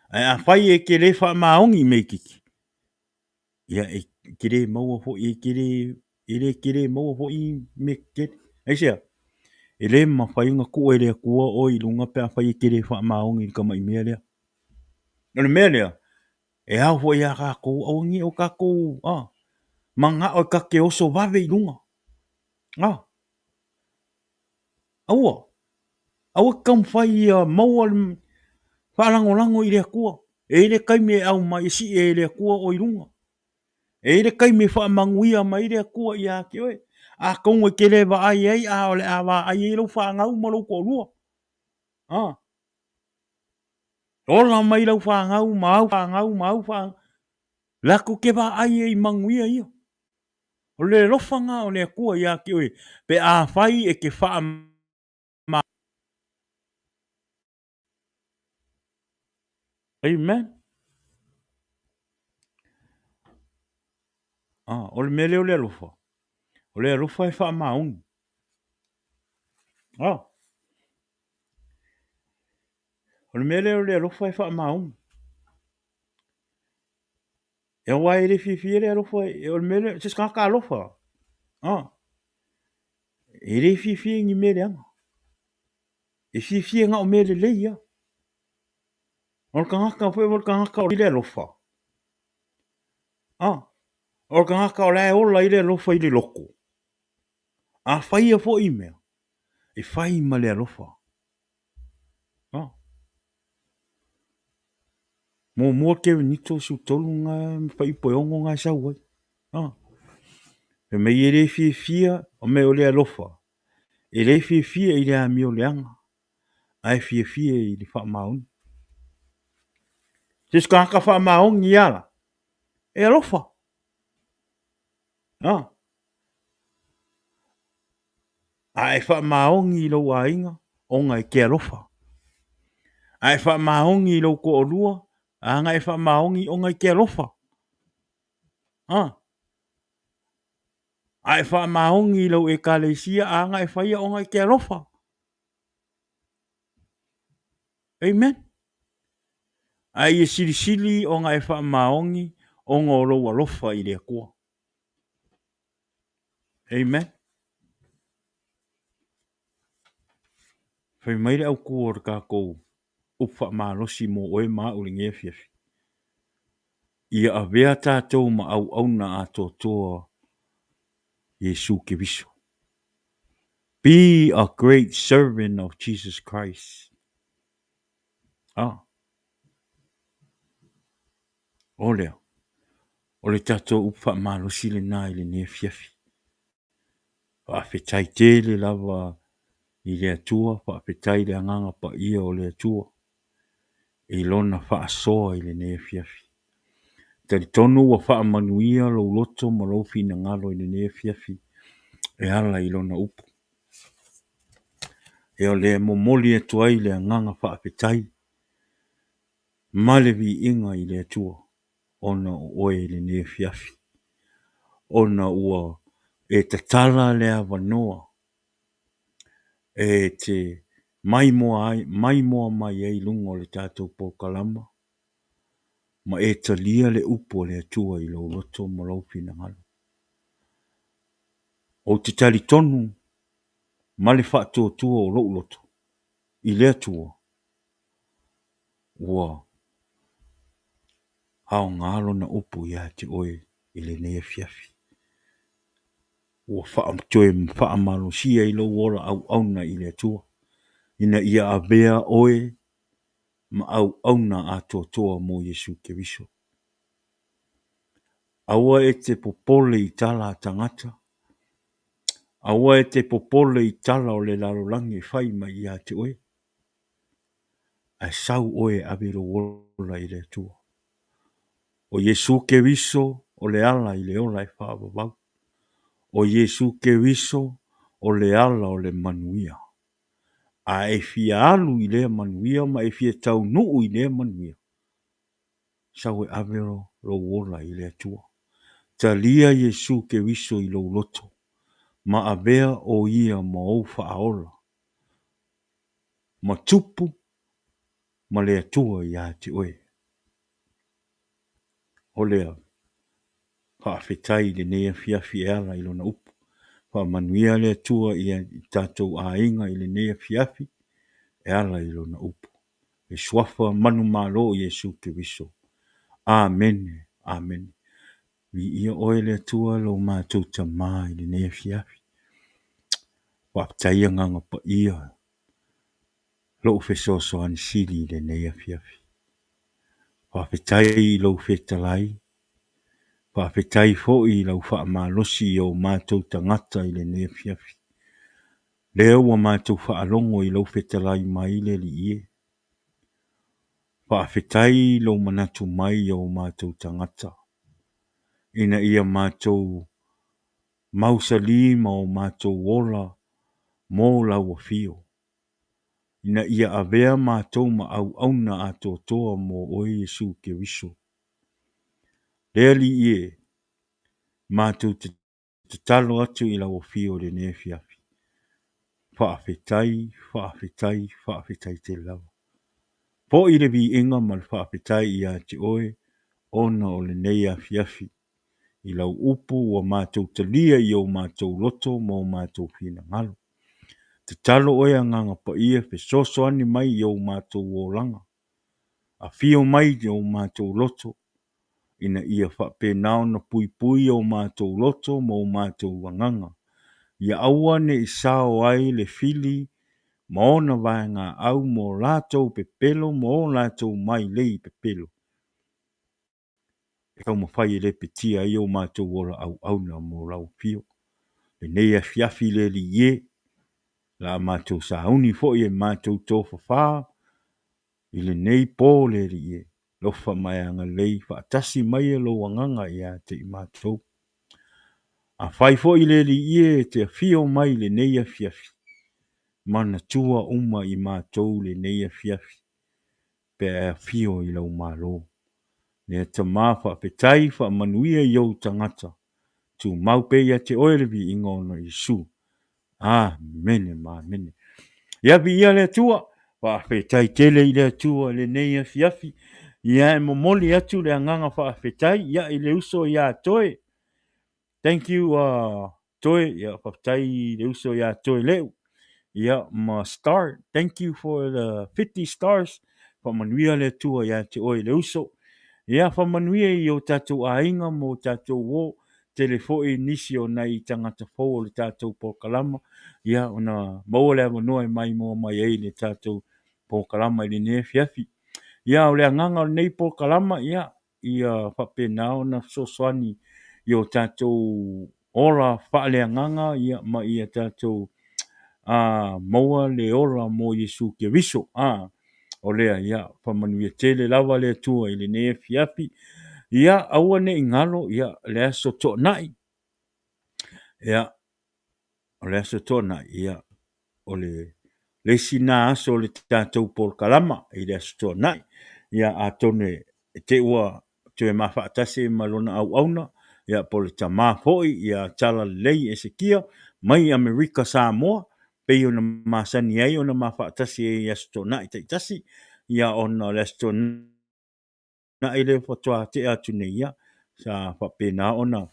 Ae afai e te le faamaoni i mea itiiti, ia e te le maua foi, e te le, e le te le maua foi mea tetele. Aisea? E le mafai ona tuu e le Atua oe i luga pe afai e te le faamaoni i le tamai mea lea. O le mea lea, e ao foi iā tatou, aua ne i o tatou manao e ta te oso vave i luga. A. Aua. Aua e taumafai ia maua le faalagolago i le Atua. E i ai le taimi e aumai e sii ai e le Atua oe i luga. E i ai le taimi e faamanuia mai ai le Atua ia te oe. Atonu e te le vaai ai, a o le a vaai ai lau fanau ma lou toalua. A. Ola mai lau fanau ma au fanau ma au fanau. Latou te vaai ai i manuia ia. O le alofa lena o le Atua ia te oe, pe afai e te faama. Amen. Ah, o le mea lea o le alofa. O le alofa e faamaoni. Ah. O le mea lea o le alofa e faamaoni. E aua e le fiafia le alofa, o le mea lea, se tagata alofa. Ah. E le fiafia i ni mea leaga. E fiafia na o mea lelei ia. O le tagata foi o le tagata o le alofa. Ah. O le tagata o la e ola i le alofa i le loto. A faia foi mea, e fai ma le alofa. Ah. Muamua Kerenito 13 na fuaiupu e 6 na e sau ai. Ah. Fai mai e le fiafia, o mea o le alofa, e le fiafia i le amio leaga, ae fiafia i le faamaoni. Se isi tagata faamaoni ia la, e alofa. Ah. A e faamaoni i lou aiga, ona e te alofa. A e faamaoni i lou toalua, a na e faamaoni ona e te alofa. A. A e faamaoni i lau ekalesia, a na e faia ona e te alofa. Amen. A ia silisili ona e faamaoni ona o lou alofa i le Atua. Amen. Fai mai le autu o le tatou upu faamalosi mo oe ma au i lenei afiafi. Ia avea tatou ma auauna atoatoa Iesu Keriso. Be a great servant of Jesus Christ. Ah. O lea, o le tatou upu faamalosi lena i lenei afiafi. Faafetai tele lava i le Atua, faafetai i le Agaga Paia o le Atua i Lona faasoa i lenei afiafi. Talitonu ua faamanuia lou loto ma lou finagalo i lenei afiafi e ala i Lona upu. E o lea e momoli atu ai le agaga faafetai ma le viiga i le Atua ona o oe i lenei afiafi, ona ua e tatala le avanoa e te maimoa ai, maimoa mai ai i luga o le tatou polokalama ma e talia le upu a le Atua i lou loto ma lou finagalo. Ou te talitonu ma le faatuatua o lou loto i le Atua, ua aoga lona upu ia te oe i lenei afiafi. Ua toe faamalosia i lou ola auauna i le Atua, ina ia avea oe ma auauna atoatoa mo Iesu Keriso. Aua e te popole i tala a tagata, aua e te popole i tala o le lalolagi e fai mai ia te oe, ae sau oe e ave lou ola i le Atua. O Iesu Keriso o le ala i le ola e faavavau. O Iesu Keriso o le ala o le manuia. A e fia alu i lea manuia ma e fia taunuu i lea manuia, sau e ave lou ola i le Atua. Talia Iesu Keriso i lou loto ma avea o Ia ma ou Faaola ma Tupu ma le Atua ia te oe. O lea, faafetai i lenei afiafi e ala i Lona upu. Faamanuia le Atua i tatou aiga i lenei afiafi e ala i Lona upu. I le Suafa manumalo o Iesu Keriso. Amene, amene. Viia oe le Atua lo matou Tama i lenei afiafi. Faafetai Agaga Paia lou fesoasoani sili i lenei afiafi. Faafetai i lou fetalai, faafetai foi i lau faamalosi i o matou tagata i lenei afiafi. Lea ua matou faalogo i lou fetalai mai le Alii e. Faafetai i lou manatu mai i o matou tagata, ina ia matou mausali ma o matou ola mo lau afio, ina ia avea matou ma auauna atoatoa mo oe Iesu Keriso. Le Alii e, matou te tatalo atu i lau afio i lenei afiafi. Faafetai, faafetai, faafetai tele lava. Foi le viiga ma le faafetai ia te oe ona o lenei afiafi. I lau upu ua matou talia i o matou loto ma o matou finagalo. Tatalo oe Agaga Paia fesoasoani mai i o matou olaga. Afio mai i o matou loto ina ia faapena ona puipui o matou loto ma o matou agaga. Ia aua ne i sao ai le fili ma ona vaegaau ma o latou pepelo ma o latou mailei pepelo e taumafai e lepetia ai o matou ola auauna mo lau afio. Lenei afiafi le Alii e, o le a matou sauni foi e matou tofafa i lenei po le Alii e, alofa ma e agalelei faatasi maia lou Agaga ia te i matou. Afai foi le Alii e e te afio mai i lenei afiafi, manatua uma i matou lenei afiafi, pe a e afio i lau Malo. Lea Tama faafetai faamanuia i ou tagata. Tumau pea ia te oe le viiga ona o Iesu. Amene ma amene. Ia viia le Atua, faafetai tele i le Atua i lenei afiafi. Ia e momoli atu le agaga faafetai ia i le uso ia Toe. Thank you uh, Toe, ia faafetai i le uso ia Toe Leu. Ia ma Star, thank you for the 50 stars. Faamanuia le Atua ia te oe le uso. Ia faamanuia i o tatou aiga ma o tatou uo. Tele foi nisi o nai tagata fou o le tatou polokalama, ia ona maua le avanoa e maimoa mai ai i le tatou polokalama i lenei afiafi. Ia o le agaga o lenei polokalama, ia ia faapena ona fesoasoani i o tatou ola faaleagaga ia ma ia tatou a maua le ola mo Iesu Keriso. A o lea ia faamanuia tele lava le Atua i lenei afiafi. Ia aua ne i galo ia le aso Toonai. Ia o le aso Toonai ia o le le isi na aso o le tatou polokalama i le aso Toonai. Ia atonu e te ua toe ma faatasi ma lona auauna, ia po o le tama foi ia Talalelei Esekia mai Amerika Samoa, pei ona masani ai ona ma faatasi ai i Aso Toonai taitasi, ia ona o le Aso Toonai lea faatoa tea atu nei, ia sa faapena ona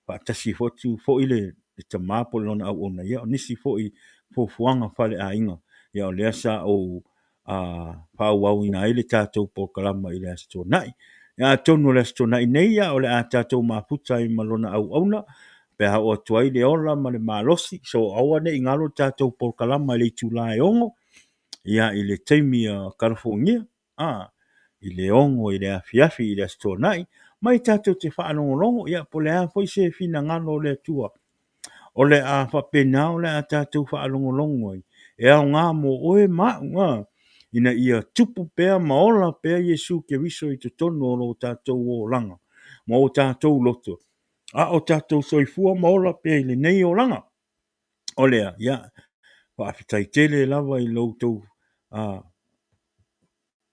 faatasi atu foi le tama po o lona auauna, ia o nisi foi fuafuaga faaleaiga, ia o lea sa ou faaauauina ai le tatou polokalama i le Aso Toonai. Ia atonu o le Aso Toonai nei, ia o le a tatou mafuta ai ma lona auauna, pe a oo atu ai le ola ma le malosi, so aua ne i galo le tatou polokalama i le itula e 6, ia i le taimi a Kalafonia, a, i le 6 i le afiafi i le Aso Toonai, mai tatou te faalogologo, ia po o le a foi se finagalo o le Atua, o le a faapena o le a tatou faalogologo ai, e aoga mo oe ma au, a, ina ia tupu pea ma ola pea Iesu Keriso i totonu o lo tatou olaga ma o tatou loto, a o tatou soifua ma ola pea i lenei olaga. O lea, ia, faafetai tele lava i lo outou a,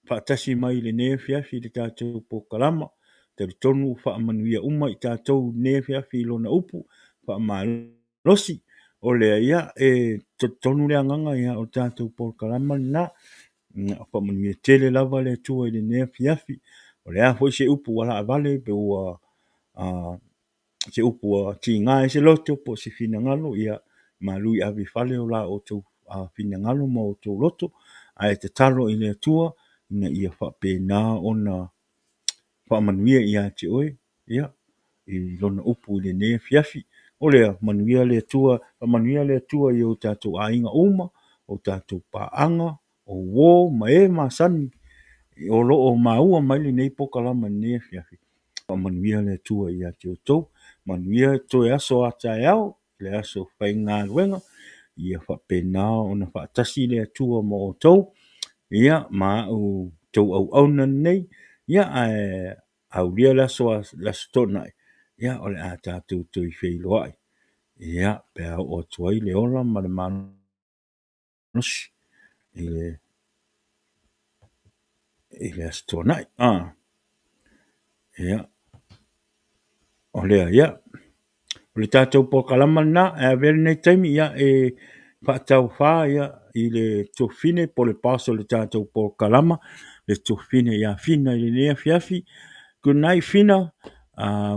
faatasi mai i lenei afiafi i le tatou polokalama. Talitonu ua faamanuia uma i tatou i lenei afiafi i lona upu faamalosi. O lea, ia, e talitonu le agaga, ia, o le tatou polokalama lena. Ia, faamanuia tele lava le Atua i lenei afiafi. O le a foi se upu ua laavale pe ua se upu ua tiga ai se loto po o se finagalo, ia malu i ave i fale o la outou finagalo ma outou loto, ae tatalo i le Atua ina ia faapena ona faamanuia ia te oe, ia, i lona upu i lenei afiafi. O lea, manuia le Atua, faamanuia le Atua i o tatou aiga uma, o tatou paaga, o uo ma e masani o lo o maua mai lenei polokalama i lenei afiafi. Faamanuia le Atua ia te outou. Manuia toe aso a taeao, le aso faigaluega, ia faapena ona faatasi le Atua ma outou, ia, ma au tou auauna lenei, ia, ae aulia le aso, le aso Toonai, ia, o le a tatou toe feiloai, ia, pe a oo atu ai le ola ma le malosi i le i le Aso Toonai. Ah, ia, o lea, ia, o le tatou polokalama lena, e avea lenei taimi, ia, e faataufa, ia, i le tuafafine po o le boss o le tatou polokalama, le tuafafine ia Fina i lenei afiafi. Good night, Fina.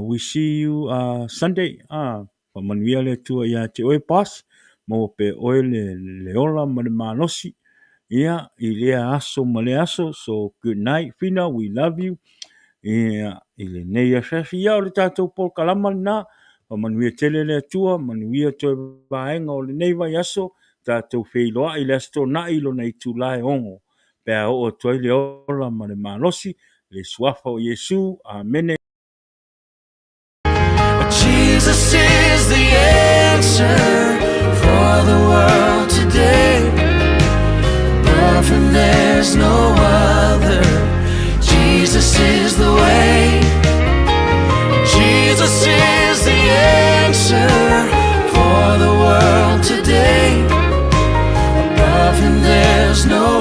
We see you Sunday. Faamanuia le Atua ia te oe boss, maua pea e oe le, le ola ma le malosi, ia, i lea aso ma lea aso. So, good night Fina, we love you. Ia, i lenei afiafi, ia, o le tatou polokalama lena. Faamanuia tele le Atua, manuia toe vaega o lenei vaiaso, tatou feiloai i le Aso Toonai i lona itula e 6, pe a oo atu ai le ola ma le malosi, le Suafa o Iesu. Amene. Jesus is the answer for the world today. Above him there's no other. Jesus is the way. Jesus is the There's no